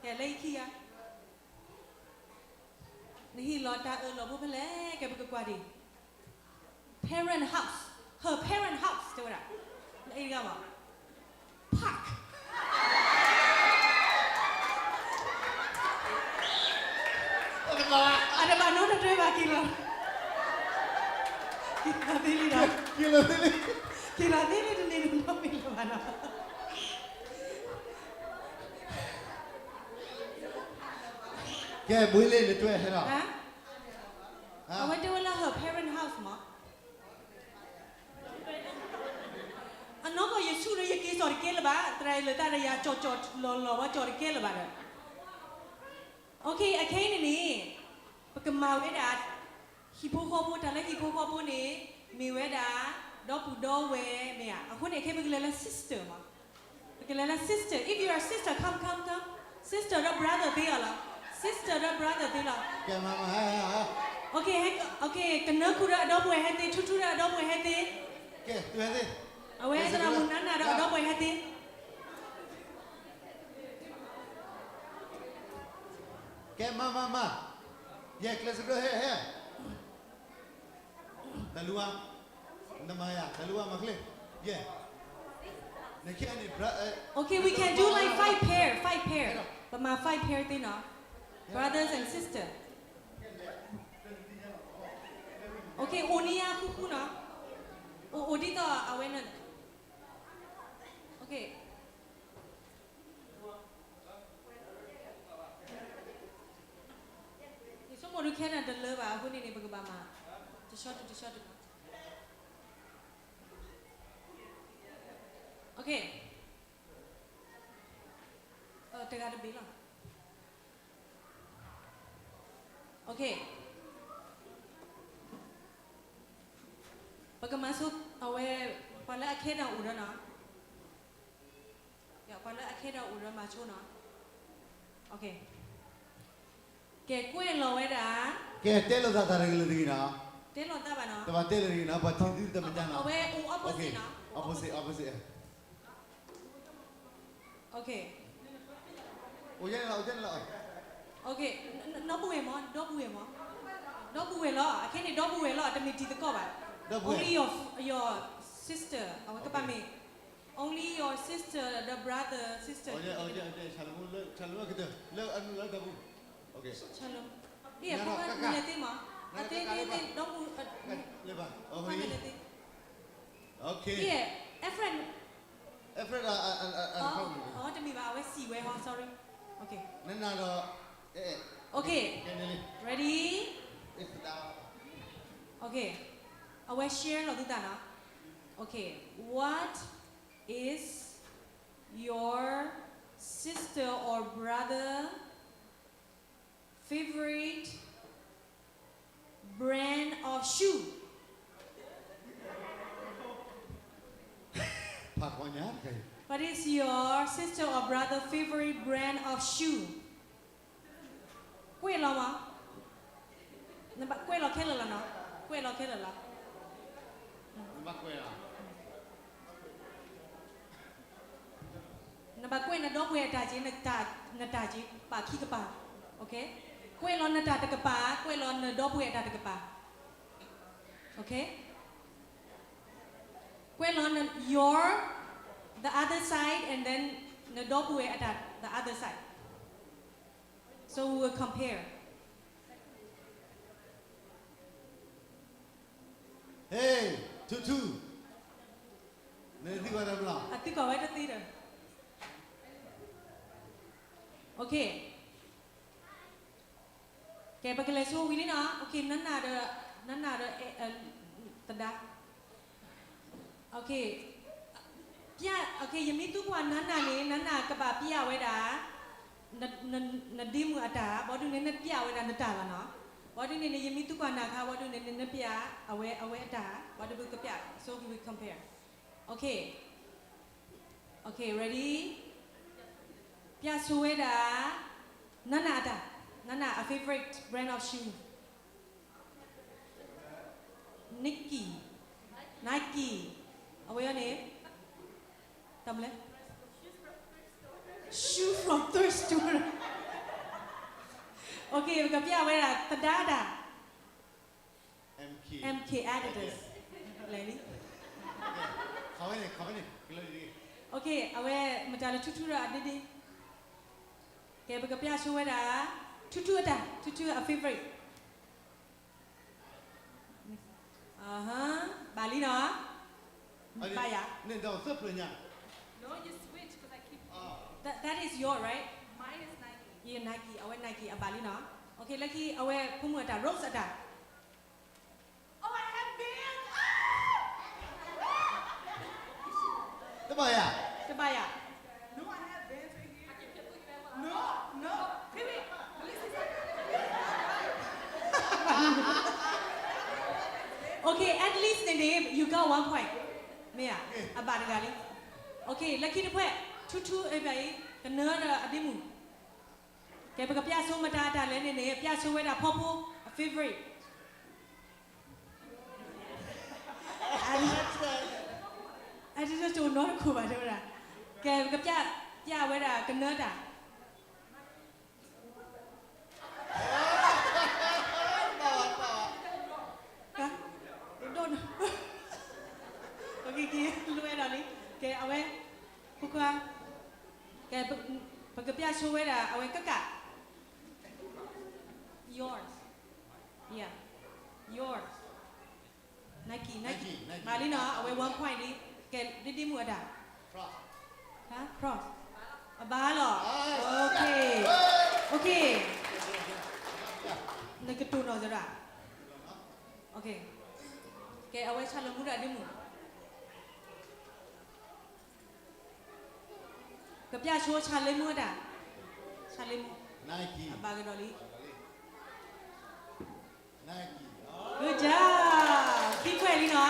ကဲလၢခံဂၤ နဟ့ၣ်လီၤတၢ်အၢၣ်လီၤဖိဖဲလဲၣ် ကဲပကကွၢ်ဒံး, parent house, her parent house တဲဝဲဒၣ်, လၢအဲဂၤမး, park, အတဘၣ်နီတတြဲဘၣ်က့ၤလီၤ, က့ၤလီၤသ့လံဒီး, က့ၤလီၤသ့လံတန့ၢ်နီတမံၤလၢၤဘၣ်နီၤ ကဲ ဘှ့လ့ၣ်နတွဲဟဲဒီး, အဝဲတဲဝဲလၢ her parent house မး, အနီၢ်ကီၢ်ယဆူၣ်ဒီးယက့ၤစိာ်တကဲလၢၤဘၣ်, သရၣ်အံၤလၢတၢ်ဒီးယၤကၠီၣ်ကၠီၣ်လီၤလီၤဝဲကၠီၣ်တကဲလၢၤဘၣ်ဒီး, အခဲအံၤန့ၣ်န့ၣ် ပကမၤဝဲဒၣ် ဟံၣ်ဖိဃီဖိ တၢ်လၢဟံၣ်ဖိဃီဖိန့ၣ် မ့ၢ်ဝဲဒၣ် ဒီပုၢ်ဒီဝဲၢ်မ့ၢ်ဧါ, အဃိန့ၣ် ခဲအံၤပကလဲၤလၢ sister မး, ပကလဲၤလၢ sister, if you are sister, come, come, come, sister ဒီး brother သ့လီၤလီၤ, sister ဒီး brother သ့လီၤ, ကနၢခူဒီးအဒီပုၢ်ဝဲၢ်ဟဲသ့, ထူထူဒီးအဒီပုၢ်ဝဲၢ်ဟဲသ့, အဝဲသရၣ်မုၣ်နၤနၤဒီးအဒီပုၢ်ဝဲၢ်ဟဲသ့ ကဲ မၤ မၤ မၤ, ယဲ ကျဲးစၢးဟဲ ဟဲ, တၢ်လူၤဝါ, နမၤယၤ တၢ်လူၤဝါမၤချ့, ယဲ, နခ့န့ၣ် Okay, we can do like five pair, five pair, ပမၤ five pair သ့နီၤ, brothers and sister, okay, အိၣ်နံၤယါဃူဃူနီၤ, အိၣ်အိၣ်ဒ်သိးအဝဲန့ၣ်, okay. ယဆိကမိၣ်ဒုးခဲနၤတလၢဘၣ် အဃိန့ၣ်န့ၣ် ပကဘၣ်မၤ တဆီတုၤတဆီတုၤလီၤ, okay, တဂၤတဘ့ၣ်လီၤ, okay, ပကမၤဆိအဝဲ ပှၤလၢအခဲဒၣ်အိၣ်ဒီးနီၤ ပှၤလၢအခဲဒၣ်အိၣ်ဒီးမၤဆိနီၤ, ကဲကွဲးလီၤဝဲဒၣ်, ကဲတဲလိာ်သးတၢ်တဂ့ၤလၢတဂ့ၤနီၤ, တဲလိာ်သးဘၣ်နီၤ, တဘၣ်တဲလၢတဂ့ၤနီၤ ပှၤထံၣ်သုတမ့ၢ်တၢ်နီၤ, အဝဲအိၣ် opposite နီၤ, opposite, opposite, okay, အိၣ်ယဲန့ၣ်လီၤ, အိၣ်ယဲန့ၣ်လီၤ, okay, ဒီပုၢ်ဝဲၢ်မး, ဒီပုၢ်ဝဲၢ်မး, ဒီပုၢ်ဝဲၢ်လီၤ, အခဲန့ၣ်ဒီပုၢ်ဝဲၢ်လီၤ, တမ့ၢ်တံၤသကိးဘၣ်, only your, your sister အဝဲကဘၣ်မ့ၢ် only your sister, the brother, sister, လၢအနုာ်လၢဒီပုၢ်, နလဲၤသ့မး, အသ့သ့သ့ဒီပုၢ်, နလဲၤသ့, Ephraim, တမ့ၢ်ဘၣ်, အဝဲစံးဝဲဟီ, sorry, နနၤဒီး, okay, ready, okay, အဝဲ share လီၤသုသးနီၤ, okay, what is your sister or brother favorite brand of shoe? ဖးခွါညါတခါအံၤ, What is your sister or brother favorite brand of shoe? ကွဲးလီၤမး, နဘၣ်ကွဲးလီၤခဲလၢာ်လီၤနီၤ, ကွဲးလီၤခဲလၢာ်လီၤ, နဘၣ်ကွဲးလီၤ နဘၣ်ကွဲးနဒီပုၢ်ဝဲၢ်အတၢ်က့ၤ, နတၢ်က့ၤပာ်ခံကပၤ, okay, ကွဲးလီၤနတၢ်တကပၤ, ကွဲးလီၤနဒီပုၢ်ဝဲၢ်အတၢ်တကပၤ, okay, ကွဲးလီၤ your, the other side, and then နဒီပုၢ်ဝဲၢ်အတၢ် the other side, so we will compare. Hey, Tutu, နသံကွၢ်တၢ်ဘၣ်လီၤ, အသံကွၢ်ဝဲတသ့ဒီး, okay, ကဲ ပကလဲၤဆိဝံၤလံနီၤ, okay, နနၤဒီး, နနၤဒီး, သဒါ, okay, ပျဲ, okay, ယမ့ၢ်သံကွၢ်နနၤန့ၣ် နနၤကဘၣ်ပျဲဝဲဒၣ် န, န, နဒ့မုၣ်အတၢ်, ဘၣ်ဒုးန့ၣ် နပျဲဝဲဒၣ်နတၢ်လီၤနီၤ. ဘၣ်ဒုးန့ၣ်န့ၣ် ယမ့ၢ်သံကွၢ်နၤခါ ဘၣ်ဒုးန့ၣ်န့ၣ် နပျဲအဝဲ, အဝဲအတၢ်, ဘၣ်ဒုးပကပျဲ, so we compare. Okay. Okay, ready? ပျဲဆိဝဲဒၣ် နနၢ်အတၢ်, နနၢ် a favorite brand of shoe. Nike, Nike, အဝဲအံၤန့ၣ် တၢ်မနုၤလဲၣ်, shoe from thrift store. Okay, ပကပျဲဝဲဒၣ် သဒါတၢ်, MK Adidas. လဲၤလံ. Okay, အဝဲမတၤလၢ ထူထူဒီးအဒ့ဒ့, ကဲ ပကပျဲဆိဝဲဒၣ် ထူထူအတၢ်, ထူထူအ favorite. ဘၣ်လံနီၤ, ဘၣ်ယၤ, that, that is your, right? Nike, အဝဲ Nike အဘၣ်လံနီၤ. Okay, လၢခံ အဝဲဖိမုၣ်အတၢ်, Rose အတၢ်. တဘၣ်ယၤ, တဘၣ်ယၤ. Okay, at least န့ၣ်န့ၣ် you got one point. မ့ၢ်ဧါ, အဘၣ်တဂၤလံ. Okay, လၢခံတဖှဲး, ထူထူအဘၣ်အံၤ, ကနၢဒီးအဒ့မုၣ်. ကဲ ပကပျဲဆိမတၤအတၢ်လဲၣ်န့ၣ်န့ၣ် ပျဲဆိဝဲဒၣ်ဖီဖိအ favorite. အတၢ်တနီတခိၣ်ဘၣ်တဲဝဲဒၣ်. ကဲ ပကပျဲ, ပျဲဝဲဒၣ်ကနၢတၢ်. ကဲ, လွဲဒီးလံ. ကဲ အဝဲ, ဖိခွါ, ကဲ, ပကပျဲဆိဝဲဒၣ် အဝဲကကး, yours, yeah, yours, Nike, Nike, Nike, မၤလံနီၤ, အဝဲ one point လံ. ကဲ ဒ့ဒ့မုၣ်အတၢ်, Cross, အဘၣ်လီၤ. Okay, okay, နကတိၤနီၢ်သရၣ်. Okay, ကဲ အဝဲဆၣ်လၢမူဒီးအဒ့မုၣ်. ကပျဲဆိဆၣ်လၢမူအတၢ်, ဆၣ်လၢမူ, Nike, အဘၣ်ကဒီးလံ. Nike, good job, ခံခွဲးလံနီၤ.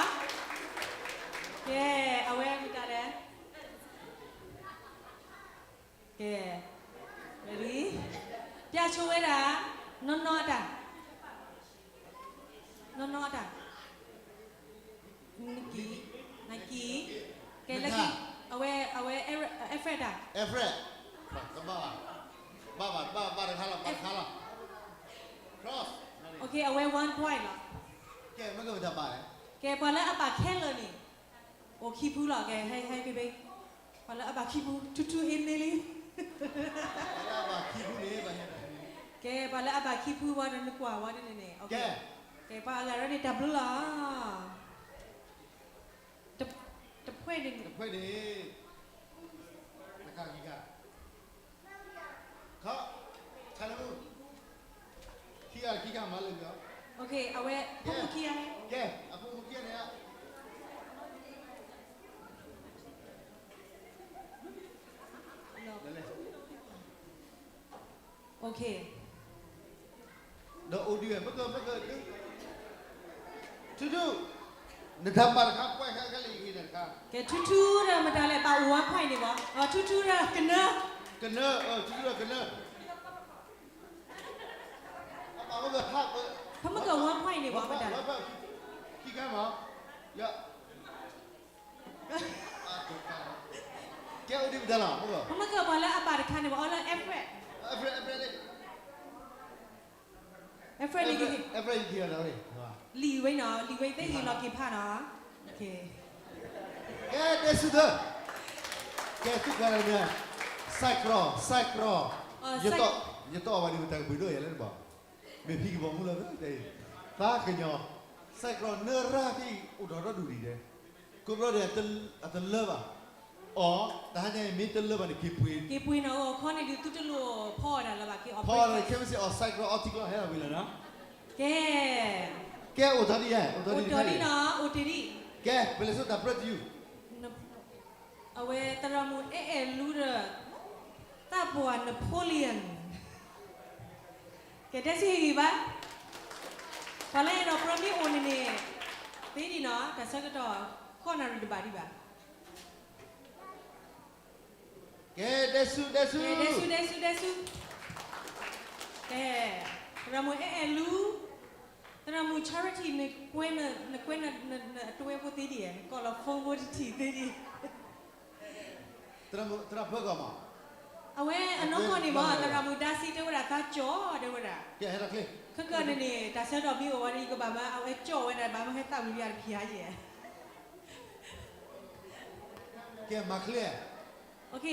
ကဲ, အဝဲမတၤလဲၣ်. ကဲ, ready, ပျဲဆိဝဲဒၣ် နီၢ်နီၢ်အတၢ်, နီၢ်နီၢ်အတၢ်, Nike, Nike, ကဲ လၢခံ, အဝဲ, အဝဲ Air Fred တၢ်, Air Fred, တဘၣ်ဘၣ်, ဘၣ်ဘၣ်, ဘၣ်တခါလီၤ, ဘၣ်တခါလီၤ. Cross, okay, အဝဲ one point လီၤ. ကဲ, မ့ၢ်ကမတၤဘၣ်လဲၣ်. ကဲ ပှၤလၢအဘၣ်ခဲလၢာ်န့ၣ် အိၣ်ခံဖုလီၤ. ကဲ ဟဲ, ဟဲက့ၤဖဲ, ပှၤလၢအဘၣ်ခံဖု, ထူထူအ့န့ၣ်လံ. ကဲ ပှၤလၢအဘၣ်ခံဖုဝဲဒီးနကွၢ်ဝဲဒ်န့ၣ်န့ၣ်, ကဲ ပှၤအဂၤရၢန့ၣ်တၢ်ဘျုးလီၤ. တဖှဲးန့ၣ်, တဖှဲးန့ၣ်, တခါခံခါ, ခီ, ဆၣ်လၢမူ, ခံဂၤ, ခံဂၤမၤလၢာ်လီၤ. Okay, အဝဲ, ဖိမုၣ်ခံဂၤ, ကဲ, အဖိမုၣ်ခံဂၤန့ၣ်ဧါ. လဲၤလဲၤ, okay, ဒီးအိၣ်ဒံးဝဲ, မ့ၢ်က, မ့ၢ်က, ထူထူ, နတၢ်ဘၣ်တခါ ကွၢ်ခဲခဲလၢာ်ယဂ့ၤနၤတခါ. ကဲ ထူထူဒီးမတၤလဲၣ်, ဘၣ်အိၣ် one point န့ၣ်ဘၣ်. ထူထူဒီးကနၢ, ကနၢ, ထူထူဒီးကနၢ. ဖဲမ့ၢ်က one point န့ၣ်ဘၣ်, မတၤလဲၣ်, ခံခါမး, ယ ကဲ အိၣ်ဒံးမတၤလီၤ, ဖဲမ့ၢ်က ပှၤလၢအဘၣ်တခါန့ၣ်ဘၣ်, အီၤလၢ Alfred, Alfred, Alfred န့ၣ်, Alfred န့ၣ်, လံာ်ဝဲနီၤ, လံာ်ဝဲသ့ၣ်ဟ့ၣ်လီၤက့ၤဖးနီၤ. ကဲ တဲဆူၣ်သၢ, ကဲ သူၣ်ကွၢ်လၢမ့ၢ်, စဲးကြီ, စဲးကြီ, ယတီၢ်အီၤဘၣ်ဒံး မတၤကပှ့ၤဒိၣ်ယၤလဲၣ်တဘၣ်, မ့ၢ်ဖံကဘီမုၢ်လီၤ, သးကညီၤ, စဲးကြီ နရၢ်သ့ၣ်အိၣ်ဒီးဒီဒူၣ်ဒံးဒဲး, ကိးဘျီဒဲး အတလၢဘၣ်, အီၤ တဟါညါအံၤမ့ၢ်တလၢဘၣ်န့ၣ် က့ၤပှ့ၤ, က့ၤပှ့ၤနီၤ, ခီန့ၣ်ဒုးသုတလိၣ်ဖီအီၤဒၣ်လၢၤဘၣ်, က့ၤအီၣ်ဖီအီၤခဲမုၢ်ဆ့ၣ် အီၣ်စဲးကြီအီထံကျိဟဲလီၤဝံၤလီၤနီၤ. ကဲ, ကဲ အိၣ်တ့ၢ်ဒံး, အိၣ်တ့ၢ်ဒံးနီၤ, အိၣ်တ့ၢ်ဒံး, ကဲ ပလဲၤဆိတၢ်ပြၢတယုၢ်, အဝဲသရၣ်မုၣ်အဲၣ်အဲၣ်လူဒီး, သ တၢ်ပှၤ Napoleon. ကဲ တဲဆူဟ့ၣ်ဂံၢ်ဘါ, ပှၤလၢအဲၣ်ဒိးပြၢမ့ၢ်အိၣ်န့ၣ်န့ၣ်, သ့ဒံးနီၤ တၢ်ဆၢကတီၢ် ဃိးနၣ်ရံၣ်တဘၣ်ဒံးဘၣ်. ကဲ တဲဆူ တဲဆူ တဲဆူ တဲဆူ တဲဆူ, ကဲ, သရၣ်မုၣ်အဲၣ်အဲၣ်လူ, သရၣ်မုၣ် Charity နကွဲး နကွဲးနအတွဲဖိသ့ဒံးဧါ, နကိးလီၤ phone ဖိတထံၣ်သ့ဒံး, သရၣ်မုၣ် သရၣ်ဖၢကီၢ်မး, အဝဲအနီၢ်ကီၢ်န့ၣ်မး သရၣ်မုၣ်ဒါစံတဲဝဲဒၣ်သးကၠီတဲဝဲဒၣ်, ခဲကနံၣ်န့ၣ် တၢ်ဆၢကတီၢ်မ့ၢ်အိၣ်ဝဲဒၣ် ယကဘၣ်မၤအဝဲကၠီဝဲဒၣ် ဘၣ်မၤဟဲသးဝံၣ်ယၤတဖံးဧါယဲၢ်. ကဲ မၤချ့, ခံဂၤတၢ်အဲၣ်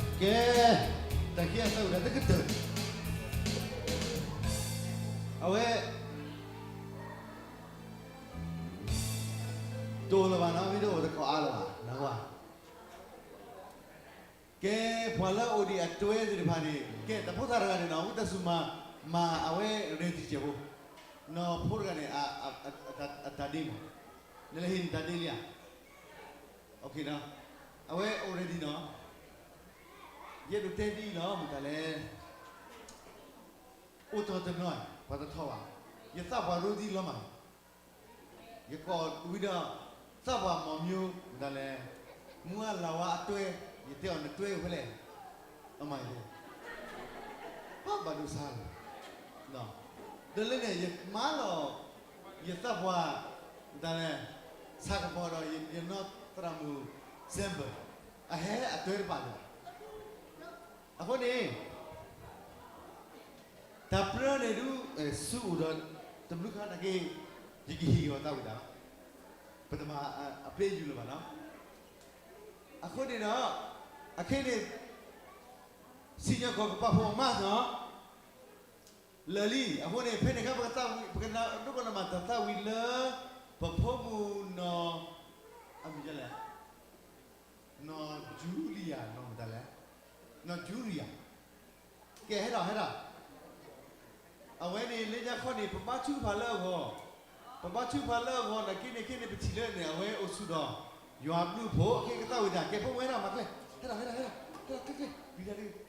ကဲ, တၢ်ခံအသၢဝဲဒၣ်တကတၢၢ်, အ အဝဲ တအိၣ်လၢၤဘၣ်နီၤ, မ့ၢ်တအိၣ်တခီအါလၢၤဘၣ်နီၤ. ကဲ, ပှၤလၢအအိၣ်ဒံးအတွဲသ့ၣ်တဖၣ်န့ၣ်, ကဲ, တၢ်ဖိသၣ်တဂၤန့ၣ်နီၤ, ဝံသးစူၤမၤ, မၤအဝဲ ready စဲးဖိ, နီၢ်ဖိတဂၤန့ၣ် အတၢ်ဒ့မး, နလဲၤဟ့ၣ်နတၢ်ဒ့လံဧါ. အဝဲအိၣ် ready နီၤ. ယအဲၣ်ဒိးတဲဒ်အံၤလီၤ, မတၤလဲၣ် အိၣ်တ့ၢ်တနီၤ, ပှၤတထီၣ်ဘၣ်, ယသးပှၢ်ရိဒံလီၤမး, ယကိးဝံၤဒီး သးပှၢ်မီၢ်မၠိ မတၤလဲၣ်, မူအလၤဝါအတွဲ, ယတဲအီၤနတွဲဖဲလဲၣ်, အမၤယၤ, ပဘၣ်ဒိဆါလီၤ, ဒီးလၢန့ၣ် ယမၤလီၤ, ယသးပှၢ်, မတၤလဲၣ်, ဆၣ်ကပီၤဒီး ယနီၢ်သရၣ်မုၣ် December, အဟဲအတွဲတပာ်လၢၤဘၣ်. အဃိန့ၣ် တၢ်ပြၢန့ၣ်ဒုး ဆူအိၣ်ဒီးတဘျုးခါနာ်က့, ယကဟ့ၣ်ဂီၤသးဝံၣ်တၢ်လီၤ. ပတမၤအပျဲၢ်ယုၢ်လၢၤဘၣ်နီၤ. အဃိန့ၣ်ဒီး အခဲအံၤန့ၣ် စံၣ်ညီၣ်ကွီၢ်ကပာ်ဖှိၣ်အမါနီၤ လၢာ်လံ. အဃိန့ၣ် ဖဲန့ၣ်အခါ ပကသးဝံၣ်, ပကဒိကနၣ်မၤတၢ်သးဝံၣ်လၢ ပဖိမုၣ်နီၢ်, အမံၤဒ်လဲၣ် နီၢ် Julia နီၢ်မတၤလဲၣ်, နီၢ် Julia. ကဲ ဟဲဒီး ဟဲဒီး, အဝဲန့ၣ်လၢညါခီန့ၣ် ပဘါထုကဖၣ်လၢအဂီၢ်, ပဘါထုကဖၣ်လၢအဂီၢ် နာ်က့န့ၣ် ခဲန့ၣ် ပထံၣ်လၢန့ၣ် အဝဲအိၣ်ဆူၣ်ဒီး ယွၤအဘျုးအဖှိၣ်, အခဲကသးဝံၣ်တၢ်, ကဲ ဖိမုၣ် ဟဲဒီး မၤကျဲ, ဟဲဒီး ဟဲဒီး ဟဲဒီး, ဟဲဒီးကျဲကျဲ, ဝံၤဒီး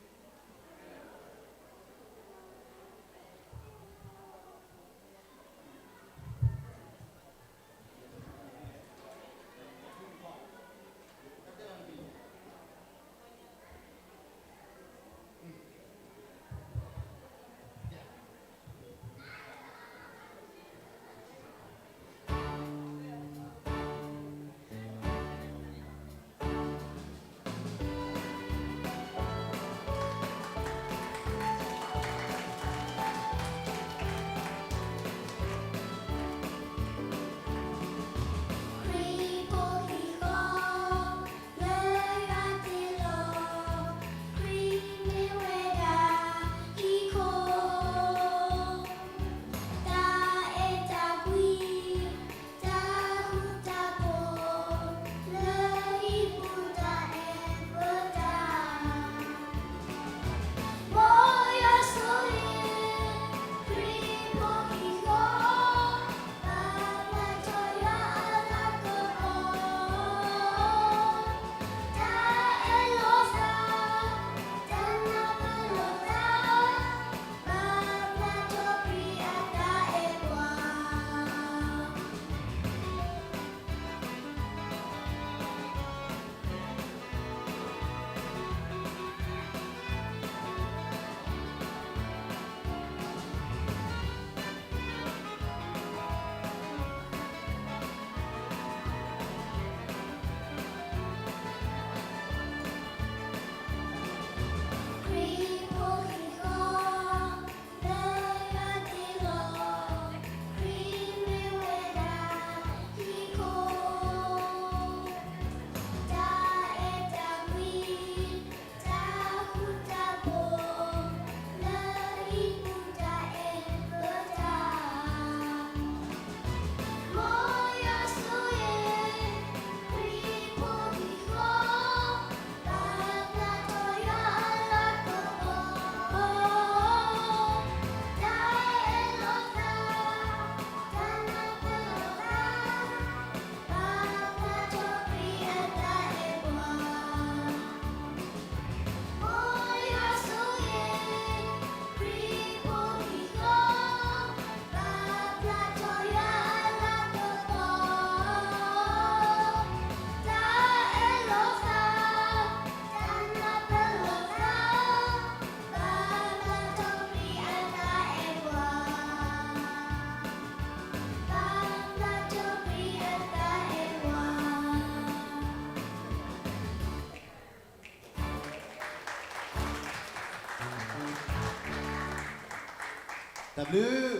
တၢ်ဘျုး,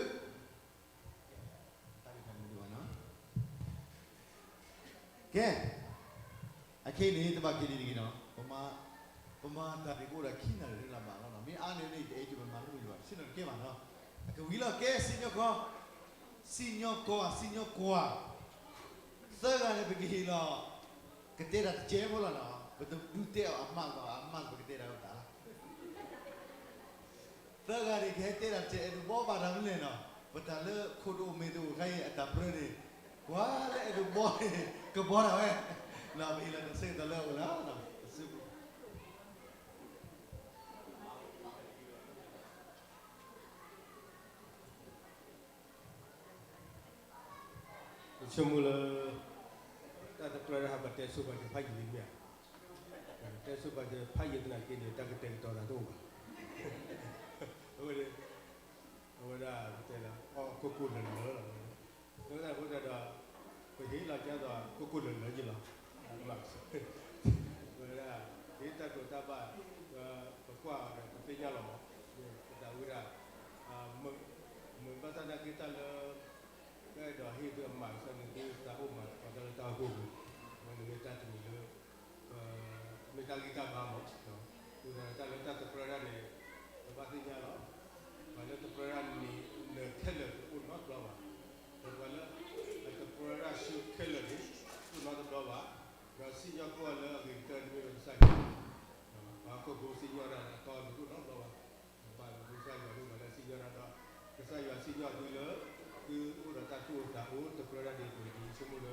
ကဲ, အခဲအံၤန့ၣ် တဘၣ်က့ၤဒ်န့ၣ်တဂ့ၤနီၤ, ပမၤတၢ်ဒ်ကအိၣ်ဒီးခံနၣ်ရံၣ်လၢဘၣ်လီၤနီၤ, မ့ၢ်အါန့ၢ်န့ၣ် ယအဲၣ်ဒိးမၤလိယွၤ ဆ့ၣ်နီၤတကဲဘၣ်နီၤ, ကဝံၤလီၤကဲ စံၣ်ညီၣ်ကွီၢ်, စံၣ်ညီၣ်ကွီၢ်, စံၣ်ညီၣ်ကွီၢ်, သၢဂၤန့ၣ် ပကဟ့ၣ်လီၤ ကတဲတၢ်တကဲဖိလီၤနီၤ, ပတဒုးတဲအီၤအမးလီၤ, အမးလီၤ ပကတဲတၢ်အိၣ်သးလီၤ. သၢဂၤန့ၣ် ကဟဲတဲတၢ်တကဲ အဲၣ်ဒိးဘီဘၣ်တၢ်မနုၤလဲၣ်နီၤ, ပတၢ်လၢခိၣ်တအိၣ်မ့ၢ်တအိၣ်ခါအံၤ အတၢ်ပြၢန့ၣ်, ကွၢ်လၢအဲၣ်ဒိးဘီန့ၣ် ကဘီတၢ်ဝဲ, ပဟ့ၣ်လီၤတၢ်ဆၢကတီၢ်လၢအအိၣ်လီၤ. ယဆိကမိၣ်လၢ တၢ်တကြၢးတၢ်ဟးပှၤတဲဆိပာ်စၢၤဖးယံာ်လံမ့ၢ်ဧါ, တဲဆိပာ်စၢၤဖးယံာ်သနာ်က့န့ၣ် တၢ်ကတဲာ်ကတီၤသးတအိၣ်ဘၣ်. အဝဲဒၣ် အဝဲဒၣ်ပတဲလၢ အီၣ်ခိၣ်ကိၢ်လၢာ်လၢာ်လီၤ. လၢတၢ်ဖိတၢ်ဒီး ပဟ့ၣ်လီၤကဒီးခိၣ်ကိၢ်လၢာ်လၢာ်ယံၤလီၤ. အဝဲဒၣ် ဒ်တၢ်တိာ်တၢ်ဘၣ် ပကွၢ်အီၤဒီးပသ့ၣ်ညါလီၤမး, ပသးဝံၣ်ဒၣ် မ့ၢ်ဘၣ်ဆၣ်သနာ်က့တၢ်လၢ ပအဲၣ်ဒိးဟ့ၣ်သုအမၤကဆှီန့ၣ် သုသးအိၣ်မၤသကိးတၢ်လၢတၢ်အိၣ်ဖှိၣ်ပူၤ, အဝဲန့ၣ်မ့ၢ်တၢ်တမံၤလၢ မ့ၢ်တၢ်ဂံၢ်တၢ်ဘါမး, အဃိသတးဒီးတၢ်လၢတၢ်တကြၢးတၢ်န့ၣ် ပဘၣ်သ့ၣ်ညါလီၤ. ပှၤလၢတကြၢးတၢ်န့ၣ် နၢၤခဲလၢာ်တအိၣ်နီတဘျီဘၣ်. ဒီးပှၤလၢအတကြၢးတၢ်ဆူခဲလၢာ်န့ၣ် တအိၣ်နီတဘျီဘၣ်. ဒီးစံၣ်ညီၣ်ကွီၢ်လၢအဂ့ၤကတၢၢ်န့ၣ်မ့ၢ်ဝဲကစၢ်ယွၤ, ပှၤဟီၣ်ခိၣ်ဖိစံၣ်ညီၣ်တၢ်ဒီးအတီအလိၤတအိၣ်နီတဘျီဘၣ်. ဘၣ်လၢကစၢ်ယွၤန့ၣ် ပှၤလၢစံၣ်ညီၣ်တၢ်ဒီး ကစၢ်ယွၤစံၣ်ညီၣ်သုလၢ သုအိၣ်ဒီးတၢ်သူၣ်အိၣ်သးအိၣ် တကြၢးတၢ်ဒ်အံၤအသိးန့ၣ် ယဆိကမိၣ်လၢ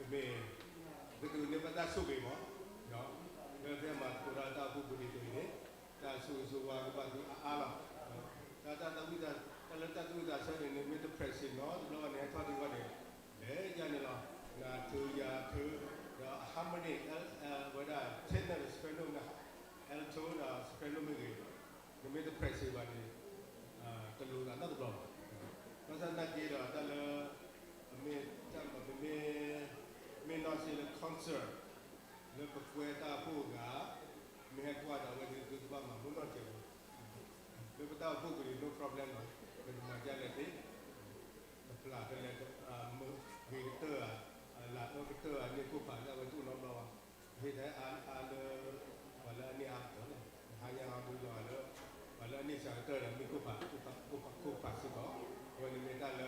ကမ့ၢ် ပကန့ၢ်ဘၣ်တၢ်ဆိၣ်ဂ့ၤမး, လၢဖဲမၤသကိးတၢ်လၢတၢ်အိၣ်ဖှိၣ်ပူၤဒ်အံၤအသိးန့ၣ် တၢ်ဆိၣ်ဂ့ၤဆိၣ်ဝါကဘၣ်သုအါအါလီၤ. တၢ် တၢ်သူၣ်ဝံၣ်သး တၢ်လၢတၢ်သူၣ်ဝံၣ်သးဆၢန့ၣ် နမ့ၢ်တ present နီတဘျီဘၣ်န့ၣ် ဟဲထီၣ်ဒံးဝဲန့ၣ် လဲၤယါန့ၣ်လီၤ. နၤထုယၤထု ဒီး harmony ဝဲဒၣ် tenor ဒီး soprano မ့ၢ်ဂ့ၤ alto ဒီး soprano မ့ၢ်ဂ့ၤ နမ့ၢ်တ present ဘၣ်န့ၣ် တလိၤသးနီတဘျီဘၣ်. ဘၣ်ဆၣ်သနာ်က့ဒီး တၢ်လၢ မ့ၢ်တၢ်မ့ၢ် မ့ၢ်နီၢ်စ့လၢ concert လၢပကွဲတၢ်အိၣ်ဖှိၣ်အဂၤ မ့ၢ်ဟဲကွၢ်ဒီးအဝဲသ့ၣ်သုကဘၣ်မၤမူနီၢ်စဲးဖိ လၢပတၢ်အိၣ်ဖှိၣ်ပူၤန့ၣ် no problem နီၤ, ပကမၤဒ်လဲၣ်သ့ၣ် တဖျၢၣ်ကလဲၤ ဂ့ၤကတၢၢ်ဧါ, လၢအၢကတၢၢ်ဧါ န့ၢ်ခိၣ်ဖးလၢအဝဲတအိၣ်နီတဘျီဘၣ်. ပဟ့ၣ်ထဲအါလၢ ပှၤလၢအန့ၢ်အါကတၢၢ်လီၤ. ဟါညါဟီဒုလီၤလၢ ပှၤလၢအန့ၢ်စှၤကတၢၢ်ဒီးမ့ၢ်ခိၣ်ဖး ခိၣ်ဖးစ့ၢ်ကီး, အဝဲန့ၣ်မ့ၢ်တၢ်လၢ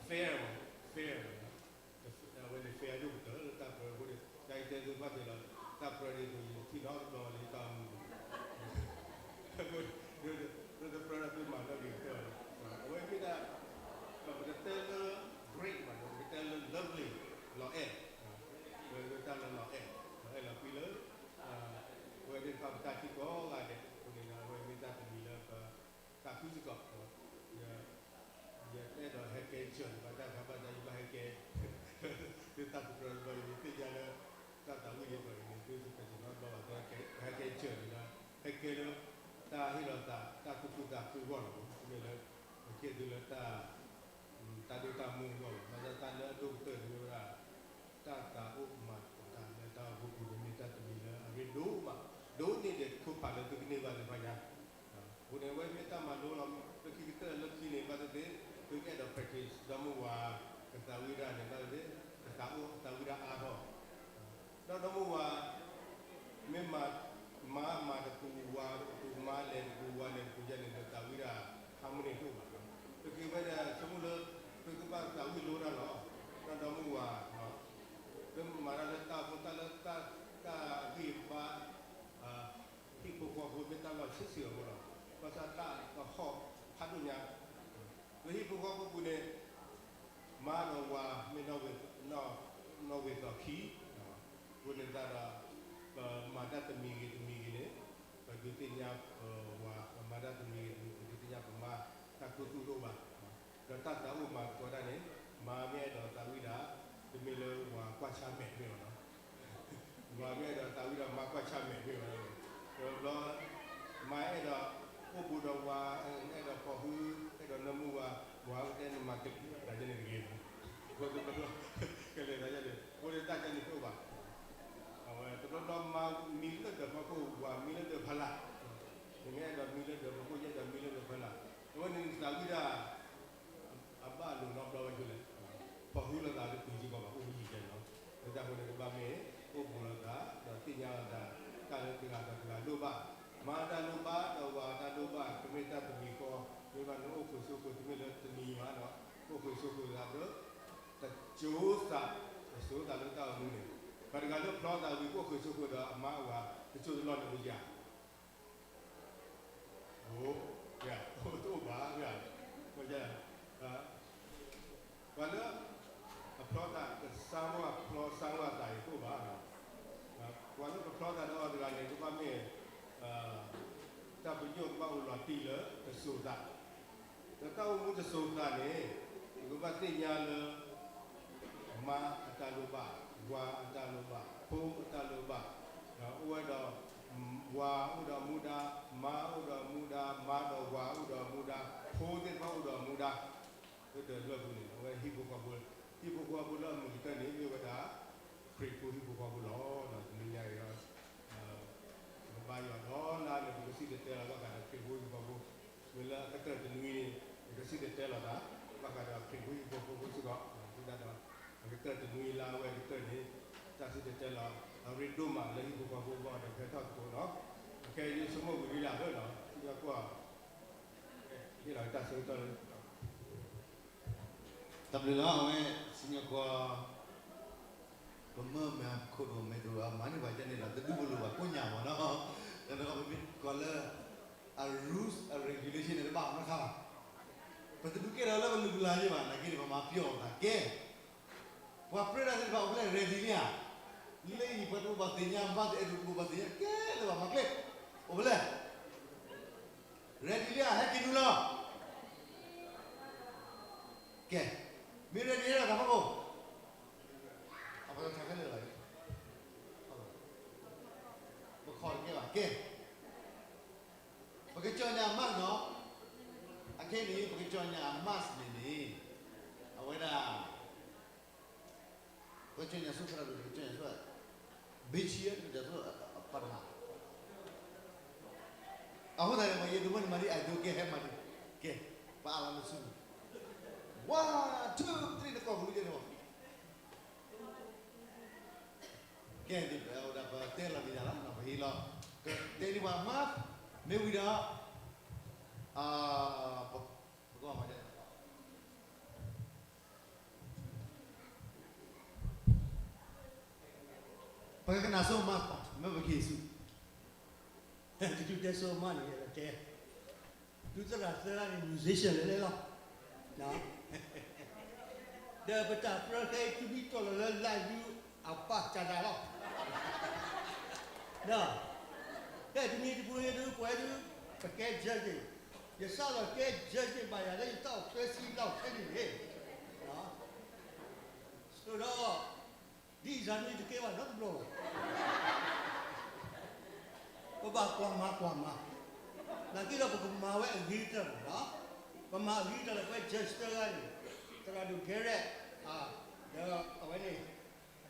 fair မး fair အဝဲန့ၣ် fair ဒိၣ်ကတၢၢ်လၢတၢ်ပြၢအဃိန့ၣ် တၢ်အံၤတဲသုဘၣ်က့ၤလီၤ တၢ်ပြၢဒ်သိးယထံၣ်နီတဘျီ လၢယတၢ်အိၣ်မူပူၤ လၢတပြၢဒၣ်သုမၤလၢဂ့ၤကတၢၢ်လီၤ. အဝဲမ့ၢ်ဒၣ် ပကတဲလၢ great မး ပကတဲလၢ lovely လီၤအဲၣ်, အဝဲမ့ၢ်တၢ်လၢလီၤအဲၣ် လီၤအဲၣ်လီၤကွံလၢ အဝဲသ့ၣ်တဖၣ်ပတၢ်ထံကီၢ်ဂၤဒဲးအဃိန့ၣ်ဒီး အဝဲမ့ၢ်တၢ်တမံၤလၢပ သးခုစ့ၢ်ကီး, ယအဲၣ်ဒိးဟဲကဲစၢၤန့ၣ် ဘၣ်တၢ်ခါဘၣ်တၢ်ယဘၣ်ဟဲကဲ သုသးတကြၢးဘၣ် ယသ့ၣ်ညါလၢ တၢ်သးဝံၣ်ဒ်သိးအံၤန့ၣ် သုတပစံးနီတဘျီဘၣ် ဟဲကဲစၢၤန့ၣ်ဒီး ဟဲကဲလၢ တၢ်ဟ့ၣ်လီၤသး တၢ်သူၣ်ခုသးခုအဂီၢ်လီၤ. မ့ၢ်လၢ ပကဲသုလၢတၢ် တၢ်ဒိၣ်တၢ်မူအဂီၢ်လီၤ. ဘၣ်ဆၣ်တၢ်လၢအဒိၣ်ကတၢၢ်န့ၣ်မ့ၢ်ဝဲဒၣ် တၢ်သးအိၣ်မၤသကိးတၢ်လၢတၢ်အိၣ်ဖှိၣ်ပူၤန့ၣ် မ့ၢ်တၢ်တမံၤလၢအရ့ဒိၣ်မး, ဒိၣ်န့ၢ်ဒံးခိၣ်ဖးလၢသုကန့ၢ်ဘၣ်သ့ၣ်တဖၣ်ညါ အဃိန့ၣ် အဝဲမ့ၢ်တၢ်မၤလိလီၤ. လၢခံကတၢၢ်လၢခံန့ၣ် ဘၣ်သ့ၣ်သ့ၣ် သုကအဲၣ်ဒိး practice ဒီမါဝၤ ကသးဝံၣ်ဒၣ်န့ၣ် ဘၣ်သ့ၣ်သ့ၣ် ကသးအိၣ်သးဝံၣ်ဒၣ်အါထီၣ် ဒီးဒီမါဝၤ မ့ၢ်မၤ မၤမၤတပူၤဝၤတပူၤ မၤလဲၤတပူၤဝၤလဲၤတပူၤယဲန့ၣ် ဒီးသးဝံၣ်ဒၣ် harmony တအိၣ်ဘၣ်. ပက့ၤဝဲဒၣ်ဆိကမိၣ်လၢ သုကဘၣ်သးဝံၣ်လိတၢ်လီၤ. ဒီးဒီမါဝၤ သုမၤတၢ်လၢတၢ်အိၣ်ဖှိၣ်တၢ်လၢ တၢ်ဂံၢ်ဘါ ဟံၣ်ဖိဃီဖိမ့ၢ်တၢ်လီၢ်ဆံးဆံးအဃိလီၤ. ဘၣ်ဆၣ်တၢ်ကဟီၣ်ဖးဒိၣ်ညါ လၢဟံၣ်ဖိဃီဖိပူၤန့ၣ် မါဒီးဝၤမ့ၢ်နီၢ်ဝ့ၤ နီၢ်ဝ့ၤသီခံ အဃိန့ၣ်သတးဒီး ပမၤတၢ်တမံၤဂ့ၤတမံၤဂ့ၤန့ၣ် ပဒုးသ့ၣ်ညါပဝၤ ပမၤတၢ်တမံၤဂ့ၤတမံၤ ပဒုးသ့ၣ်ညါပမါ တၢ်ခူသူၣ်တအိၣ်ဘၣ်. ဒီးတၢ်သးအိၣ်မၤသကိးတၢ်န့ၣ် မါမ့ၢ်အဲၣ်ဒိးသးဝံၣ်ဒၣ် တမ့ၢ်လၢဝၤကွၢ်ဆါမဲာ်မ့ၢ်ဘၣ်နီၤ ဝၤမ့ၢ်အဲၣ်ဒိးသးဝံၣ်ဒီးမါကွၢ်ဆါမဲာ်မ့ၢ်ဘၣ်. တဘျီ မါအဲၣ်ဒိးအိၣ်ဘူးဒီးဝၤ အဲၣ်ဒိးဖီၣ်ဟု အဲၣ်ဒိးနၢမူဝၤ ဝၤကတဲနမၤကလဲၤသးယဲန့ၣ်တဂ့ၤ. အဃိတဘျီဘျီ ကလဲၤသးယဲန့ၣ် အဃိန့ၣ်တၢ်ကဲန့ၣ်တအိၣ်ဘၣ်. အဝဲတဘျီဘျီမါမံလၢဒၢးဖီခိၣ် ဝၤမံလၢဒၢးဖီလာ် နမ့ၢ်အဲၣ်ဒိးမံလၢဒၢးဖီခိၣ် ယအဲၣ်ဒိးမံလၢဒၢးဖီလာ် အဝဲန့ၣ်နသးဝံၣ်ဒၣ် အဘၣ်အလိၤနီတဘျီဝဲဒၣ်လဲၣ်. ဖီၣ်ဟုလိာ်သးတတုၤစ့ၢ်ကီးဘၣ် အိၣ်မံယံၤကဲနီၤ. လၢတၢ်ဃိန့ၣ် ကဘၣ်မ့ၢ်အိၣ်ဘူးလိာ်သး ဒီးသ့ၣ်ညါလိာ်သး တၢ်လၢတဂၤဒီးတဂၤလိၣ်ဘၣ်. မါတၢ်လိၣ်ဘၣ် ဒီးဝၤတၢ်လိၣ်ဘၣ် ကမ့ၢ်တၢ်တမံၤဃီ မ့ၢ်ဘၣ်နအိၣ်ဃုာ်ဆိးဃုာ်တမ့ၢ်လၢတနံၤဘၣ်နီၤ, အိၣ်ဃုာ်ဆိးဃုာ်သးဒီး တစိၤသး, တစိၤသးလၢတၢ်အိၣ်မူန့ၣ်, ပှၤတဂၤလၢဖျီသးဝံၤ ကအိၣ်ဃုာ်ဆိးဃုာ်ဒီးအမါအဝၤ တစိၤတလီၢ်န့ၣ်အိၣ်ဧါ, အိၣ်, တအိၣ်ဘၣ်, ပှၤလၢအဖျီသးကစၢ်ဝါဖျီစၢ်ဝါသးအံၤတအိၣ်ဘၣ်, ပှၤလၢကဖျီသးဒီးအီၤတဂၤန့ၣ် ကဘၣ်မ့ၢ် တၢ်ပညိၣ်ကဘၣ်အိၣ်လီၤတံၢ်လၢတစိၤသး, ဒီးတၢ်အိၣ်မူတစိၤသးန့ၣ် ပကဘၣ်သ့ၣ်ညါလၢ မါအတၢ်လိၣ်ဘၣ်, ဝၤအတၢ်လိၣ်ဘၣ်, ဖိအတၢ်လိၣ်ဘၣ်, အိၣ်ဝဲဒီး ဝၤအိၣ်ဒီးမူဒါ, မါအိၣ်ဒီးမူဒါ, မါဒီးဝၤအိၣ်ဒီးမူဒါ, ဖိသ့ၣ်တဖၣ်အိၣ်ဒီးမူဒါ, လၢတၢ်လွဲၢ်ပူၤန့ၣ် အဝဲဟံၣ်ဖိဃီဖိ, ဟံၣ်ဖိဃီဖိလၢအမုာ်ကတၢၢ်န့ၣ် မ့ၢ်ဝဲဒၣ် ခရံာ်ဖိဟံၣ်ဖိဃီဖိလီၤ. တနံၤညါအံၤဒီး ပကဘါယွၤဒီးနၤန့ၣ် ပကစံၣ်တဲၤတဲလီၤဘၣ်ဃးဒီးခရံာ်ဖိဟံၣ်ဖိဃီဖိ, မ့ၢ်လၢအကတၢၢ်တနွံန့ၣ် ပကစံၣ်တဲၤတဲလီၤသး ဘၣ်ဃးဒီးခရံာ်ဖိဟံၣ်ဖိဃီဖိစ့ၢ်ကီး, ဒ်သိးဒီး အကတၢၢ်တနွံလၢအဝဲကတၢၢ်န့ၣ် တၢ်စံၣ်တဲၤတဲလီၤအရ့ဒိၣ်မးလၢဟံၣ်ဖိဃီဖိအဂီၢ်ဒီး ဖဲထီၣ်သကိးနီၤ, အခဲအံၤယဆိကမိၣ်ဝံၤလံလၢ်လၢနီၤ, စံၣ်ညီၣ်ကွီၢ် ဟ့ၣ်လီၤတၢ်ဆၢကတီၢ်လၢ တၢ်ဘျုးလီၤ. အဝဲ စံၣ်ညီၣ်ကွီၢ် ပမၢမဲာ်ခိၣ်ဒိၣ်မဲာ်တအိၣ် မၤန့ၢ်ပှၤကဲန့ၣ်ဒီး တဒူပလိာ်ဘၣ်ကိးညါမးနီၤ, ဒီးပမ့ၢ်ကွၢ်လၢ အ rules အ regulation န့ၣ် တဘၣ်မၤခါဘၣ်, ပတဒုးကဲထီၣ်လၢပလုၢ်ပလၢ်ယဲၢ်ဘၣ် နာ်က့န့ၣ် ပမၤပျီၢ်အသးကဲ ပှၤပြၢတၢ်သ့ၣ်တဖၣ်အိၣ်ဖဲလဲၣ် ready လံဧါ, လၢအံၤပှၤတအိၣ်ဘၣ်သ့ၣ်ညါ ဘၣ်တအဲၣ်ဒိးတအိၣ်ဘၣ်သ့ၣ်ညါ ကဲလၢဘၣ်မၤကျဲ, အိၣ်ဖဲလဲၣ် ready လံဧါ ဟဲက့ၤနုာ်လီၤ. ကဲ, မ့ၢ် ready လံဒီး တၢ်ဖီခိၣ်, အပှၤတၢ်ခဲလၢာ်လီၤ, ပခီၣ်တကဲဘၣ်, ကဲ, ပကစီၤညါ mask နီၤ, အခဲအံၤန့ၣ် ပကစီၤညါ mask န့ၣ်န့ၣ်, အဝဲဒၣ် ပကစီၤညါဆိသရၣ်ဒိၣ် ပကစီၤညါဆိ, ဘ့ဆံ ပကစီၤဆိပှၤတဂၤ, အဃိသတးန့ၣ် ပှၤယဲဒိးမ့ၢ်နမၤဒ် I don't care ဟဲမၤဒ်, ကဲ, ပအးလီၤနစုန့ၣ်, one, two, three နကိာ်ကလူးယဲန့ၣ်, ကဲ, ဒ်ပဝဲဒၣ်ပတဲလီၤန့ၣ်ယၤလီၤ ပဟ့ၣ်လီၤ, ကတဲဒ်ပှၤ mask မ့ၢ်ဝံၤဒီး, ပကမၤဒ် ပကကနၣ်ဆိ mask မ့ၢ်ပက့ၤဆူ, တဒုးတဲဆိ mask န့ၣ် ယတဲ, ဒူသရၣ်သၢဂၤန့ၣ် musician လဲၤလဲၤလီၤ, ဒီးပတၢ်ပြၢခဲအံၤ သုမ့ၢ်တီၢ်လီၤလၢ live ဒုး အပၢ်ကၢ်တၢ်လီၤ, ဒီး ဖဲတနံၤတပူၤန့ၣ်ဒုး ပဝဲဒုး ပကဲ judge န့ၣ်, ယစးလီၤကဲ judge န့ၣ် ဘၣ်ယၤလၢယသးအိၣ်ချၢဆံဘျီခဲန့ၣ်န့ၣ်, ဆိဒီး ဒ်အံၤစၢ်န့ၣ်တကဲဘၣ်နီတဘျီဘၣ်, ပဘၣ်ကွၢ်မၤကွၢ်မၤ, နာ်က့ဒီးပကမၤဝဲအဂ့ၤကတၢၢ်လီၤ, ပမၤအဂ့ၤကတၢၢ်လီၤ ပဝဲ judge သၢဂၤန့ၣ်, သရၣ်ဒိၣ် Garrett ဒီးအဝဲန့ၣ်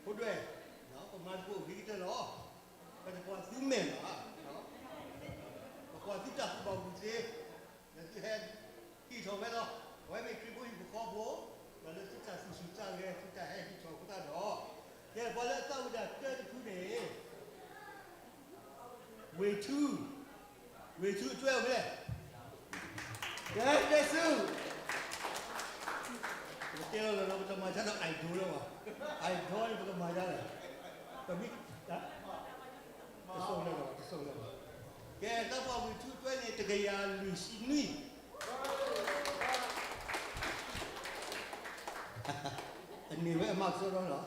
ဖိဒွဲၣ်, ပမၤသကိးအဂ့ၤကတၢၢ်လီၤ, ပတကွၢ်သုမဲာ်ဘၣ်, ပကွၢ်သုတၢ်ကူၣ်ဘၣ်ကူၣ်သ့, ဒီးသုဟဲဟံးထီၣ်ဝဲလီၤ, အဝဲမ့ၢ်ခရံာ်ဖိဟံၣ်ဖိဃီဖိ, ဒီးလၢသုတၢ်သူၣ်ဆူၣ်သးဂဲၤ သုတၢ်ဟဲဟံးထီၣ်အဃိသတးဒီး, ကဲပှၤလၢအသးဝံၣ်တၢ်တၢတဖုန့ၣ် ဝ့ၢ်ထူ, ဝ့ၢ်ထူအတွဲအိၣ်ဖဲလဲၣ်, ကဲတဲဆူ, ပကတဲလီၤလၢပတမၤဆါဒီး idol လၢၤဘၣ်, idol န့ၣ် ပကမၤဆါလဲၣ်, ပမ့ၢ်, တဆိလၢၤဘၣ်, တဆိလၢၤဘၣ်, ကဲတၢ်ပှၤဝ့ၢ်ထူအတွဲန့ၣ် တကယၤလွံၢ်ဆံနွံ အန့ၢ်ဝဲအမၤကစီဒီလီၤ,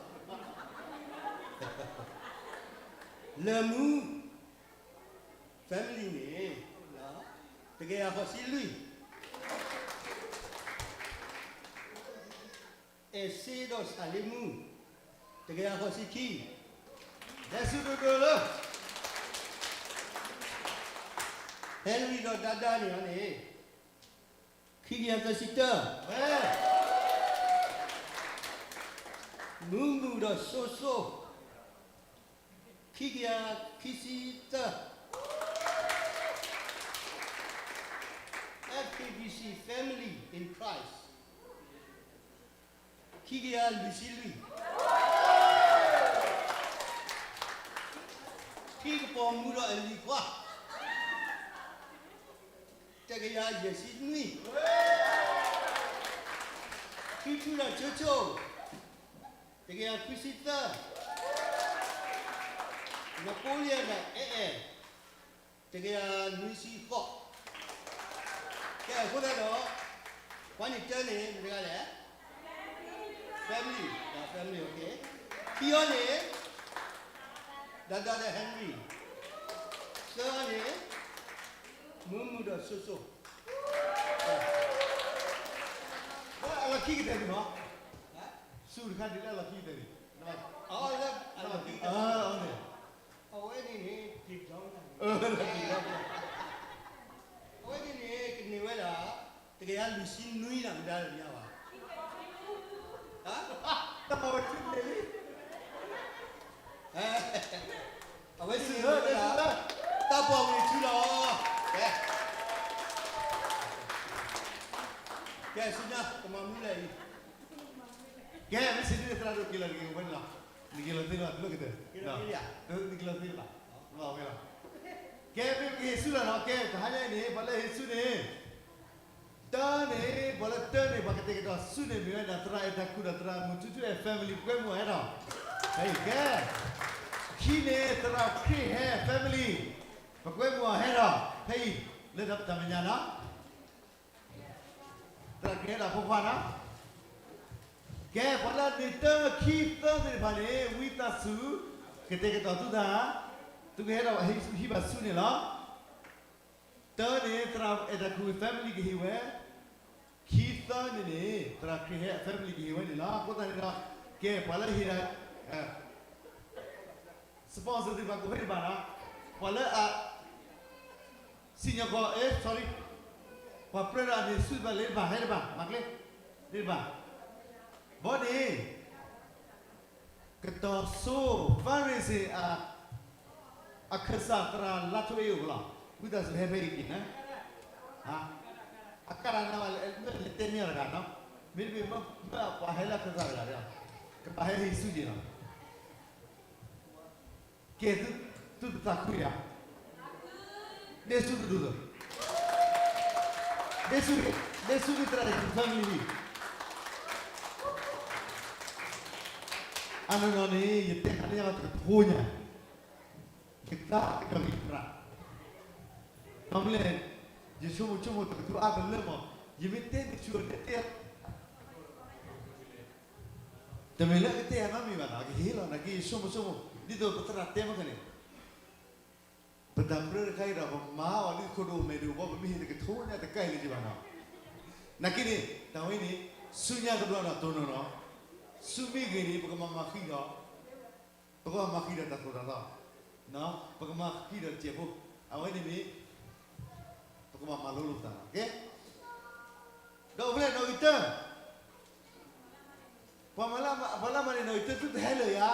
လၢမူ family န့ၣ် တကယၤဃိးဆံလွံၢ်, အဲၣ်စ့ဒီးစၢ်လ့မူ တကယၤဃိးဆံခံ, ဒဲဆူဒိၣ်ဒိၣ်လၢ Henry ဒီးဒါဒါန့ၣ်န့ၣ် ခံကယၤသၢဆံတၢ, မူမူဒီးစိစိ ခံကယၤခံဆံသၢ, F K B C family in Christ ခံကယၤလွံၢ်ဆံလွံၢ်, ထံကပီၤမူဒီးအလံၤခွါ, တကယၤယဲၢ်ဆံနွံ, ထူထူဒီးဆိဆိ, တကယၤခွံဆံသၢ, နပိလံယၤဒီးအဲၣ်အဲၣ်, တကယၤနွံဆံဃိး. ကဲ အဃိသတးဒီး ပှၤန့ၣ်တၢန့ၣ် မတၤတဂၤလဲၣ်. Family, family, okay. ခံအီၤန့ၣ် ဒီး ဒီး Henry, သၢအီၤန့ၣ် မုၢ်မုၢ်ဒီးစိစိ, အလီၢ်ခံကတၢၢ်န့ၣ်မး, ဆူတခါဒ်လၢအလီၢ်ခံကတၢၢ်န့ၣ်, အဝဲန့ၣ်န့ၣ် အဝဲန့ၣ်န့ၣ် ကန့ၢ်ဝဲဒၣ် တကယၤလွံၢ်ဆံနွံန့ၣ် မတၤတဂၤဘၣ်. တၢ်ပှၤဝဲထူန့ၣ်လံ, အဝဲန့ၣ်န့ၣ် တၢ်ပှၤဝဲထူလီၤ. ကဲ, ကဲ ဆူညါ ကမၤမူလဲၣ်အံၤ. ကဲ မ့ၢ်စံးဒ်န့ၣ် သရၣ်ဒိၣ်က့ၤလီၤ နက့ၤဝဲန့ၣ်လီၤ. နက့ၤလီၤသ့လီၤ တလိၣ်ကတၢၢ်, နက့ၤလီၤသ့လီၤ တလိၣ်ကတၢၢ်, ဝဲလီၤ. ကဲ မ့ၢ်ပကဟ့ၣ်ဆူလီၤနီၤ, ကဲ တဟါညါအံၤန့ၣ် ပှၤလၢဟ့ၣ်ဆူန့ၣ် တၢန့ၣ် ပှၤလၢတၢန့ၣ် ပှၤကတဲာ်ကတီၤဆူန့ၣ် မ့ၢ်ဝဲဒၣ် သရၣ်အဲၣ်တၢ်ခူဒီးသရၣ်မုၢ်ထူထူအဲၣ် family ပကွဲမုာ်အီၤဟဲထီၣ်, ဖဲအံၤကဲ, ခံန့ၣ် သရၣ်ခရံာ်ဟဲ family ပကွဲမုာ်အီၤဟဲထီၣ် ဖဲအံၤ လၢတၢ်မဲာ်ညါနီၤ. သရၣ်ခရံာ်ဟဲဒီးဖိခွါနီၤ. ကဲ ပှၤလၢန့ၢ်တၢ ခံ သၢသ့ၣ်တဖၣ်န့ၣ် ဝံသးစူၤ ကတဲာ်ကတီၤသုသး, သုကဟဲဒီးဟံးဘၣ်ဆူန့ၣ်လီၤ. တၢန့ၣ် သရၣ်အဲၣ်တၢ်ခူ family ကဟ့ၣ်ဝဲ, ခံ သၢန့ၣ်န့ၣ် သရၣ်ခရံာ်ဟဲ family ကဟ့ၣ်ဝဲန့ၣ်လီၤ. အဃိသတးန့ၣ်ဒီး ကဲ ပှၤလၢဟ့ၣ်ဒၣ် sponsor သ့ၣ်တဖၣ်ကိးဖဲတဘၣ်နီၤ, ပှၤလၢအ စံၣ်ညီၣ်ကွီၢ် အဲ sorry, ပှၤပြၢဒီးအန့ၣ်ဆူတဘၣ် လၢတဘၣ် ဟဲတဘၣ် မၤကျဲ, လၢတဘၣ်, ဘီန့ၣ် ကတီၤစိ fundraising အခၢၣ်စး သရၣ်လါထိအ့အိၣ်ကလီၤ, ဝံသးစူၤဟဲဖဲအံၤက့ၤန့ၣ်, အကါတၢ်န့ၣ် မ့ၢ်လဲၤတဲမ့ၢ်အီၤတဂၤနီၤ, မ့တမ့ၢ်မ့ၢ်ပှၤဟဲလၢအခၢၣ်စးတဂၤဒီး ကဘၣ်ဟဲဟ့ၣ်ဆူက့ၤလီၤ. ကဲ သုတသးခုယၤ, ဒဲဆူကဒိၣ်သၢ, ဒဲဆူ, ဒဲဆူကသရၣ်တဖၣ် family လံ. အနီၢ်နီၢ်န့ၣ် ယတဲခါန့ၣ်ယတကထိညါ, ယသးကဒီးက့ၤသရၣ်, ဘၣ်မနုၤလဲၣ်, ယဆိကမိၣ်ဆိကမိၣ်တကထိအါတလၢမး, ယမ့ၢ်တဲတဆူအီၤတဲတဲ တမ့ၢ်လၢအကတဲအနီတမံၤဘၣ်နီၤ, အကဟ့ၣ်လီၤ, နာ်က့ယဆိကမိၣ်ဆိကမိၣ်, ဒ်သိးပသရၣ်တဲမ့ၢ်ကန့ၣ်, ပတၢ်ပြၢတခါအံၤဒီး ပမၤအီၤဒ်ခိၣ်ဒိၣ်မဲာ်ဒိၣ်ဘီ ပမ့ၢ်ဟ့ၣ်တကထိညါတကါအံၤလၢၤဘၣ်နီၤ. နာ်က့န့ၣ် တၢ်ဝဲန့ၣ် ဆူညါတဘျီဒီးတိၢ်နီၢ်နီၤ, ဆူမ့ၢ်ဂ့ၤန့ၣ် ပကမၤမၤဃံဒီး ပကဘၣ်မၤဃံဒီးတၢ်သိၣ်တၢ်သီ, ပကမၤဃံဒီးတစဲးဖိ, အဝဲန့ၣ်မ့ၢ် ပကဘၣ်မၤလိလိာ်ပသးနီၤ, ကဲ, ဒီးအိၣ်ဖဲလဲၣ် နီၣ်ဂံၢ်တၢ, ပှၤမၤလၢ ပှၤလၢမၤန့ၣ် နီၣ်ဂံၢ်တၢ သုတဟဲလၢာ်ယၤ,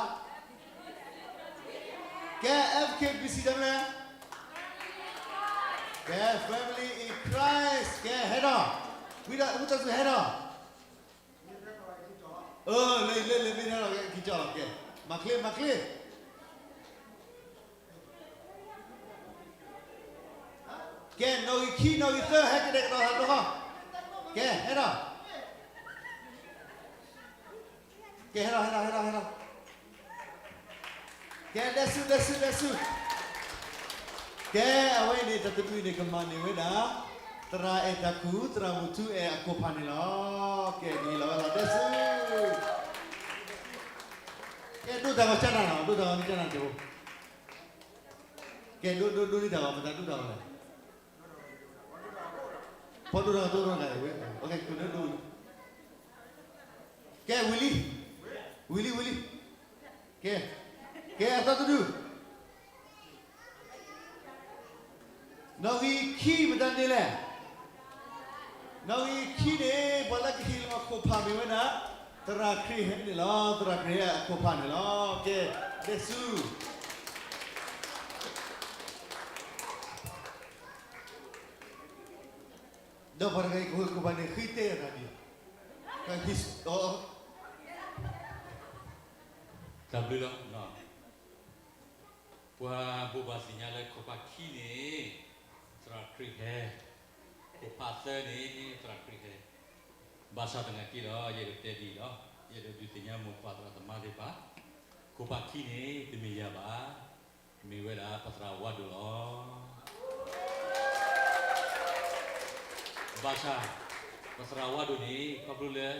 ကဲ F K B C တမ့ၢ်, ကဲ Family in Christ ကဲ ဟဲဒီး, ဝံသးစူၤဟဲဒီး, အၢ လၢလၢလၢမ့ၢ်ဟဲဒီး က့ၤကၠီလီၤ ကဲ, မၤချ့ မၤချ့ ကဲ နီၣ်ဂံၢ်ခံ နီၣ်ဂံၢ်သၢ ဟဲကတဲာ်ကတီၤသးတဘျီဃီ, ကဲ ဟဲဒီး, ကဲ ဟဲဒီး ဟဲဒီး ဟဲဒီး ဟဲဒီး, ကဲ ဒဲဆူ ဒဲဆူ ဒဲဆူ, ကဲ အဝဲအံၤန့ၣ် တၢ်တမံၤန့ၣ် ကမၤန့ၢ်ဝဲဒၣ် သရၣ်အဲၣ်တၢ်ခူ သရၣ်မုၢ်ထူအဲၣ်အခိၣ်ဖးန့ၣ်လီၤ. ကဲ နဟ့ၣ်လီၤဝဲလီၤ ဒဲဆူ, ကဲ ဒိးတၢ်ဂီၤကၢနၤနီၤ ဒိးတၢ်ဂီၤကၢနၤတဘိ, ကဲ ဒိး ဒိး ဒိးန့ၢ်တၢ်ဂီၤ မတၤဒိးတၢ်ဂီၤလဲၣ်, ပှၤဒိးတၢ်ဂီၤ ဒိးတၢ်ဂီၤဝဲ, ကဲ ဒိး ဒိး, ကဲ ဝံၤလံ, ဝံၤလံ ဝံၤလံ, ကဲ, ကဲ အသီတဒု, နီၣ်ဂံၢ်ခံမတၤန့ၣ်လဲၣ်, နီၣ်ဂံၢ်ခံန့ၣ် ပှၤလၢကဟ့ၣ်လီၤအခိၣ်ဖးမ့ၢ်ဝဲဒၣ် သရၣ်ခရံာ်ဟဲန့ၣ်လီၤ, သရၣ်ခရံာ်ဟဲအခိၣ်ဖးန့ၣ်လီၤ. ကဲ ဒဲဆူ ဒီးပှၤတဂၤအံၤ ကဟဲခိၣ်ဖးန့ၣ် ဃ့တဲအတၢ်ဒ်အံၤ, တၢ်ဘျုးလီၤ. ပှၤဘိးဘၣ်သ့ၣ်ညါလၢခိၣ်ဖးခံန့ၣ် သရၣ်ခရံာ်ဟဲ, ခိၣ်ဖးသၢန့ၣ် သရၣ်ခရံာ်ဟဲ, ဘၣ်ဆၣ်သနာ်က့ဒီး ယအဲၣ်ဒိးတဲဒ်အံၤလီၤ. ယအဲၣ်ဒိးဒုးသ့ၣ်ညါမိၢ်ပၢ်သရၣ်သမါသ့ၣ်တဖၣ်, ခိၣ်ဖးခံန့ၣ် တမ့ၢ်ယၤဘၣ်, မ့ၢ်ဝဲဒၣ်ပသရၣ်ဝါဒိၣ်လီၤ. ဘၣ်ဆၣ် ပသရၣ်ဝါဒိၣ်န့ၣ် ခီဖျိလၢ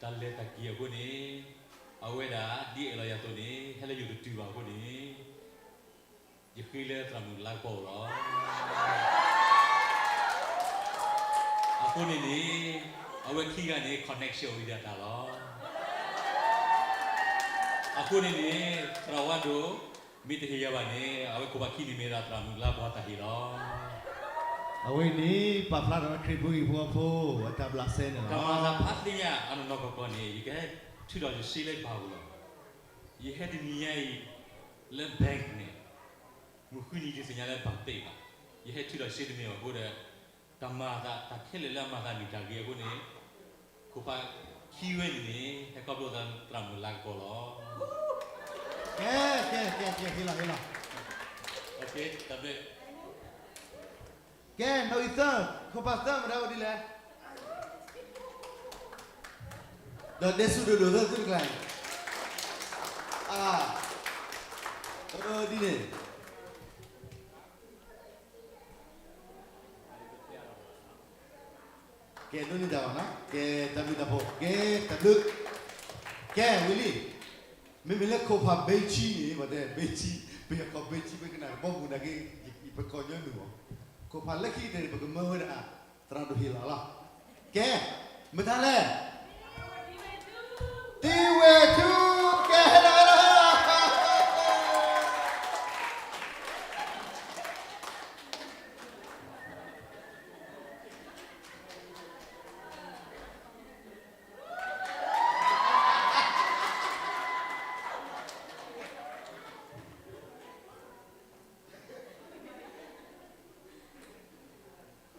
တၢ်လဲၤတၢ်က့ၤအဃိန့ၣ်, အဝဲဒၣ်ဒ်အအဲၣ်လီၤယၤအသိးန့ၣ် ဟဲလၢယအိၣ်တတုၤဘၣ်အဃိန့ၣ်, ယဃ့လၢသရၣ်မုၣ်လါကပီၤလီၤ. အဃိန့ၣ်န့ၣ် အဝဲခံဂၤန့ၣ် connection အိၣ်ဝဲဒၣ်တၢ်လီၤ. အဃိန့ၣ်န့ၣ် သရၣ်ဝါဒိၣ် မ့ၢ်တဟ့ၣ်ယၤဘၣ်န့ၣ် အဝဲခိၣ်ဖးခံန့ၣ်မ့ၢ်ဒၣ်သရၣ်မုၣ်လါကပီၤတၢ်ဟ့ၣ်လီၤ. အဝဲန့ၣ် ပာ်ဖျါထီၣ်ဝဲခရံာ်ဖိဟံၣ်ဖိဃီဖိ အတၢ်ဘျးစဲန့ၣ်လီၤ. တၢ်မၤသးဖးသ့ၣ်ညါအနီၢ်နီၢ်ကီၢ်ကီၢ်န့ၣ် ယကဟဲထုးထီၣ်ယစ့လၢယပၢ်အအိၣ်လီၤ. ယဟဲတနံၤညါအံၤ လၢ bank န့ၣ် မုၢ်ဃုနံၤယသ့ၣ်ညါလၢပၢ်တ့ၢ်ဘၣ်. ယဟဲထုးထီၣ်စ့တမ့ၢ်ဘၣ်အဃိဒီး တၢ်မၤအသး တၢ်ခဲလၢာ်လၢအမၤသးမ့ၢ်တၢ်ဂ့ၤအဃိန့ၣ်, ခိၣ်ဖးခံဝဲန့ၣ်န့ၣ် ဟဲခီဖျိသရၣ်မုၣ်လါကပီၤလီၤ. ကဲ, ကဲ, ကဲ, ကဲ, ဟ့ၣ်လီၤ, ဟ့ၣ်လီၤ. တၢ်ဘျုး. ကဲ, နီၣ်ဂံၢ်သၢ, ခိၣ်ဖးသၢမတၤအိၣ်ဒ်လဲၣ်. ဒီးဒဲဆူၣ်ဒိၣ်ဒိၣ်သၢသုတကျါ, အါ, ဒ်န့ၣ် ကဲ, ဒိးန့ၢ်တၢ်ဘၣ်နီၤ, ကဲ, တၢ်ဘျုးတၢ်ဖှိၣ်, ကဲ, တၢ်ဘျုး, ကဲ, ဝံၤလံ, မ့မ့ၢ်လၢခိၣ်ဖးဘ့ဆံန့ၣ် ပတဲဘ့ဆံ, ပယီၤကိးဘ့ဆံ ပကနၣ်တဘီမုၢ်နာ်က့, ပကိးညီနုၢ်မး, ခိၣ်ဖးလၢခံကတၢၢ်န့ၣ် ပကမၢဝဲဒၣ် သရၣ်ဒိၣ်ဟ့ၣ်လီၤလီၤ. ကဲ, မတၤလဲၣ်. တံၤဝဲၢ်ထူ, ကဲ, ဟဲလီၤ, ဟဲလီၤ, ဟဲလီၤ.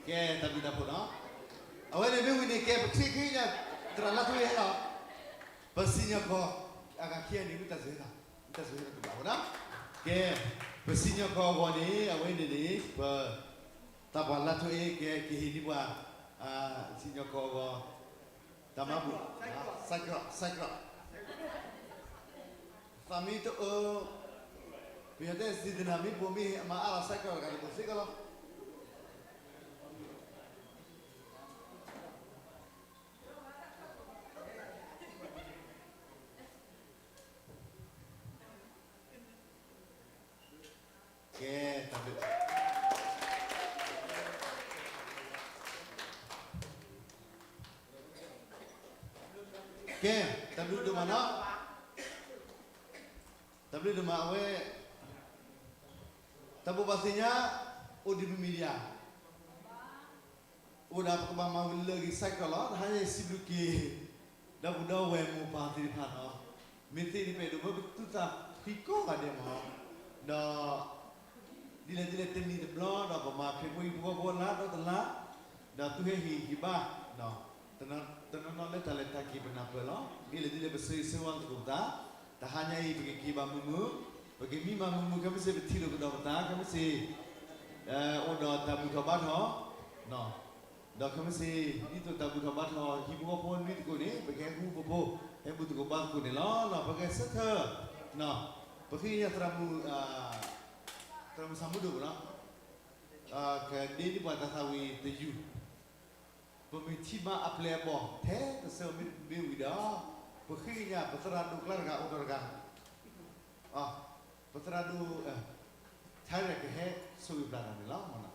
ကဲ, တၢ်ဘျုးတၢ်ဖှိၣ်နီၤ, အဝဲန့ၣ်မ့ၢ်ဝံၤန့ၣ် ကဲ ပထံၣ်ခံညါ, သရၣ်လါထူအ့ဟဲလီၤ, ပစံၣ်ညီၣ်ကွီၢ်, အဂၤခံဂၤန့ၣ် မ့ၢ်တၢ်စၢၤဟဲလီၤ, မ့ၢ်တၢ်စၢၤဟဲလီၤကဘၣ်ဝဲဒၣ်, ကဲ, ပစံၣ်ညီၣ်ကွီၢ်အဂီၢ်န့ၣ် အဝဲန့ၣ်န့ၣ် ပ သးပှၢ်လါထူအ့ ကဲ ကဟ့ၣ်န့ၢ်ပှၤ စံၣ်ညီၣ်ကွီၢ်အဂီၢ်, တၢ်မၤဘူၣ်, စဲးကရီး, စဲးကရီး, သးမ့ၢ်တအၢ, ပယီၤတဲ စံၣ်သနၢၣ် မ့ၢ်ပိာ်မ့ၢ်ဟ့ၣ် အမၤအါလီၤ စဲးကရီးတဂၤန့ၣ် ပသ့ကီးလီၤ. ကဲ, တၢ်ဘျုး, ကဲ, တၢ်ဘျုးဒိၣ်မးနီၤ, တၢ်ဘျုးဒိၣ်မး အဝဲ တၢ်ဘိးဘၣ်သ့ၣ်ညါ အိၣ်ဒံးမံၤမံၤဒံးဧါ, အိၣ်ဒၣ်ပကဘၣ်မၤလၢာ်ဂ့ၤ စဲးကရီးလီၤ. တဟါညါအံၤ စံးဘျုးက့ၤ ဒီပုၢ်ဒီဝဲၢ်မိၢ်ပၢ်သ့ၣ်တဖၣ်နီၤ, မ့ၢ်သ့န့ၣ် ပအဲၣ်ဒိးမၢပသူၣ်သးဖှံကိးဂၤဒဲးမး, ဒီး ဒ်လဲၣ်ဒ်လဲၣ် တနံၣ်တဘျီ ဒီးပမၤခရံာ်ဖိဟံၣ်ဖိဃီဖိလါဒီးတလါ, ဒီးသုဟဲဟ့ၣ်ဂံၢ်ဟ့ၣ်ဘါ တနီၤနီၤလၢတၢ်လဲၤတၢ်က့ၤပနၢ်ပၢၢ်လီၤ. ဒ်လဲၣ်ဒ်လဲၣ် ပဆၢဂ့ၤဆၢဝါသကိးပသး, တဟါညါအံၤ ပကက့ၤဘၣ်မုာ်မုာ်, ပကမံမၤမုာ်မုာ် ခဲမုၢ်ဆ့ၣ် ပထံၣ်လိာ်ကဒီးပသး ခဲမုၢ်ဆ့ၣ် အိၣ်ဒီးတၢ်ဘူၣ်ထီၣ်ဘါထီၣ် ဒီးခဲမုၢ်ဆ့ၣ် ဒ်သိးတၢ်ဘူၣ်ထီၣ်ဘါထီၣ် ဟံၣ်ဖိဃီဖိနွံသကိးန့ၣ် ပကဟဲဃူဖိဖိ, ဟဲဘူၣ်သကိးဘါသကိးန့ၣ်လီၤ. ပကဆၢထၢၣ်, ပဃ့ကညးသရၣ်မုၣ်, သရၣ်မုၣ်ဆၣ်မူဒိၣ်နီၤ, ကဒ့န့ၢ်ပှၤတၢ်သးဝံၣ်တယုၢ်, ပမ့ၢ်ထံၣ်ဘၣ်အပျဲၢ်အဘီၣ် ထဲတဆၢမ့ၢ်ဝံၤဒီး, ပဃ့ကညးပသရၣ်ဒိၣ်ကျါတဂၤအိၣ်ဒီးတဂၤ, ပသရၣ်ဒိၣ်, ထဲကဟဲဆိၣ်ဂ့ၤပျၢ်တၢ်န့ၣ်လီၤ.